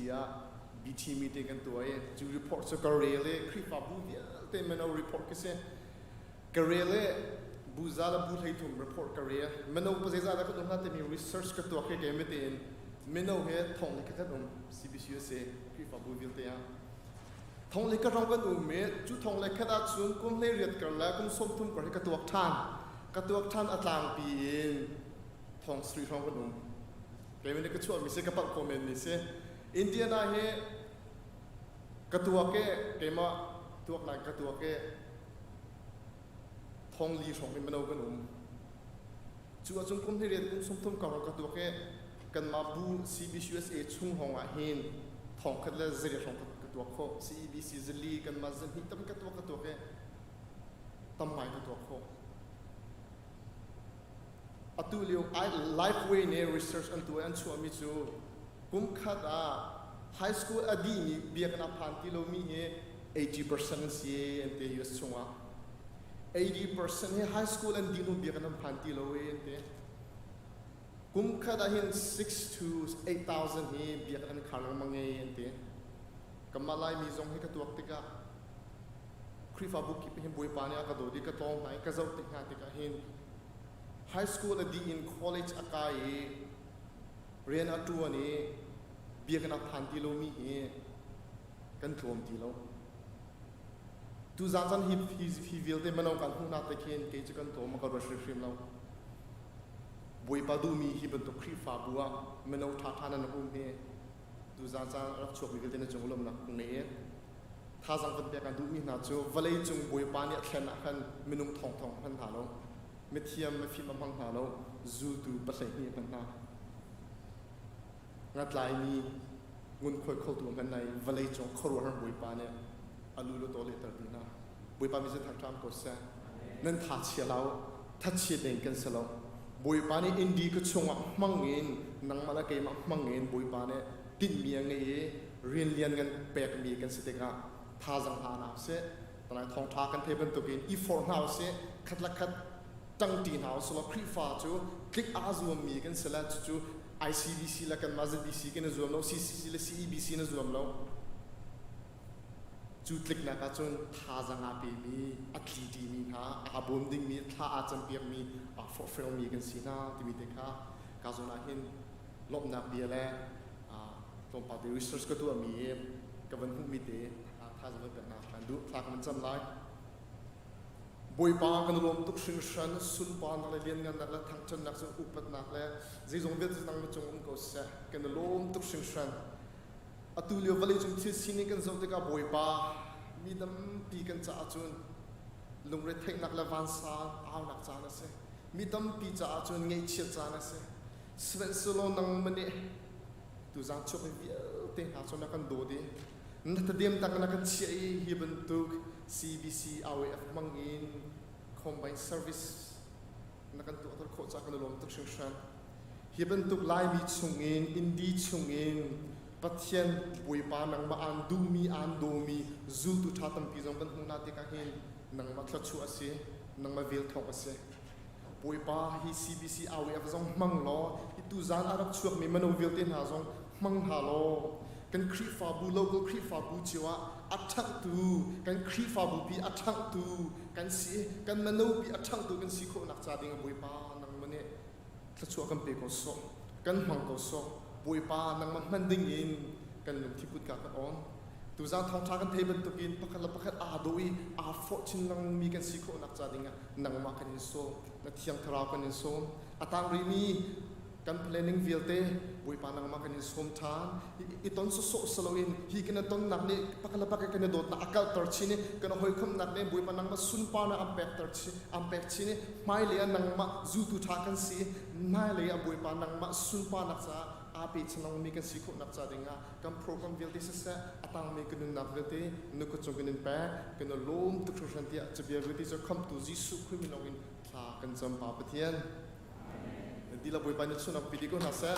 CBC ah BT meeting kan tuah i cu report cu ka rel i Khrihfabu vialte mino report khi si. Ka rel i bu za le bu 33 report ka rel. Mino pa zeizah dah kan um hna timi research ka tuak hi keimah tein mino he thong le khat um CBC USA Khrihfabu vialte ah. Thong le khat rong kan um i cu thong le khat ahcun kum 18 kar le kum 30 kar hi ka tuak ṭhan. Ka tuak ṭhan a tlangpi in thong sarih hrawng kan um. Keimah nih ka chuahmi si ka palh khawh menmi si. Indiana hi ka tuak i keimah tuak lai ka tuak i thong li hrawng hi mino kan um. Cu ahcun kum 18 kum 30 kar ka tuak i kanmah bu CBCUSA chung hrawng ah hin thong khat le zariat hrawng ka tuak khawh. CEBC zali kanmah zahnih tam ka tuak ka tuak i tam ngai ka tuak khawh. Atu lio Lifeway nih research an tuah i an chuahmi cu kum khat ah high school a dihmi biakinn a phan ti lomi hi 80% an si an ti US chungah. 80% hi high school an dih hnu biakinn an phan ti lo i an ti. Kum khat ah hin 6 to 8,000 hi biakinn an khar lengmang i an ti. Kanmah Laimi zong hi ka tuak tikah Khrihfabu kip hin Bawipa nih a ka dawt i ka tlawng hna i ka zoh tik hna tikah hin high school a dih in college a kai i rian a ṭuan i biakinn a phan ti lomi hi kan tlawm ti lo. Tuzaan caan hi, hi, hi vialte mino kan hmuh hna te khin kei cu kan tlawm ka ruat hrimhrim lo. Bawipa duhmi hi bantuk Khrihfabu ah mino ṭhaṭha nan um hi tuzaan caan a rak chuakmi vialte na cung lawmhnak ngei i Thazaang kan pek an duhmi hna cu vawleicung Bawipa nih a thlen ah khan minung thongthong hman hna lo, mithiam mifim a hmang hna lo, zultu 12 a hman hna. Ngatlaimi ngunkhuai khotu a hman hna i vawleicung khuaruahhar Bawipa nih a lu le taw lehter dih hna. Bawipa mi thang ṭam ko seh. Nan tha chia lo, thachia ding kan si lo. Bawipa nih indi ka chungah hmang in nangmah le keimah hmang in Bawipa nih tinhmi a ngei i rian lian kan pekmi kan si tikah thazaang hna hna usih. Talai thawngṭha kan thei bantukin i forh hna usih, khat le khat ṭangṭi hna usih law Khrihfa cu tlik aa zuammi kan si le cucu ICBC le kanmah ZBC kan i zuam lo, CCC le CEBC na zuam lo. Cu tliknak ahcun thazaang aa pemi, a tliṭimi hna, aa bawm dingmi, thla aa campiakmi, aa forhfialmi kan si hna timi te kha ka zawn ah hin lawmhnak bia le tlawmpal te research ka tuahmi i ka van hmuhmi te thazaang van peknak kan duh. Thla kan van cam lai. Bawipa kan lawm tuk hringhran sunparnak le lianngannak le thangṭhatnak cu upatnak le zeizong vialte nang na cung um ko seh. Kan lawm tuk hringhran. Atu lio vawleicung thil sining kan zoh tikah Bawipa mi tampi kan caah cun lungretheihnak le vansang aunak caan a si. Mi tampi caah cun ngaihchiat caan a si. Sihmanhsehlaw nangmah nih tuzaan chuak mi vialte hna cu na kan dawt i na tadem tang na kan chiah i hi bantuk CBC RAF hmang in combine service na kan tuahter khawh caah kan i lawm tuk hringhran. Hi bantuk Laimi chungin, Indi chungin Pathian Bawipa nangmah aan duhmi, aan dawmi zultu ṭha tampi zong kan hmuh hna tikah hin nangmah thluachuah a si, nangmah vel thawk a si. Bawipa hi CBC RAF zong hmang law, hi tuzaan a rak chuakmi mino vialte hna zong hmang hna law, kan Khrihfabu local Khrihfabu cio ah a ṭhanghtu, kan Khrihfabu pi a ṭhanghtu kan si, kan mino pi a ṭhanghtu kan si khawhnak ca ding ah Bawipa nangmah nih thluachuah kan pe ko sawh, kan hmang ko sawh. Bawipa nangmah hman ding in kan lungthi kutka kan on. Tuzaan thawngṭha kan thei bantukin pakhat le pakhat aa daw i aa forh chin lengmangmi kan si khawhnak ca dingah nangmah kan in sawm, na Thiang Thlarau kan in sawm. A tang rihmi kan planning vialte Bawipa nangmah kan in sawm ṭhan. I ton sawsawh si loin hi kan i tonnak nih pakhat le pakhat kan i dawtnak a kalter chin i kan hawikomhnak nih Bawipa nangmah sunparnak an pekter chin, an pek chin i hmailei ah nangmah zultu ṭha kan si i hmailei ah Bawipa nangmah sunparnak caah aa pe chinlangmi kan si khawhnak ca dingah kan program vialte siseh a tangmi kan nunnak vialte nu kut cung kan in pek kan i lawm tuk hringhran tiah cabia vialte cu khamhtu Jesuh Khrih min in thla kan cam Pa Pathian dihlak Bawipa nih chunak pi dih ko hna seh.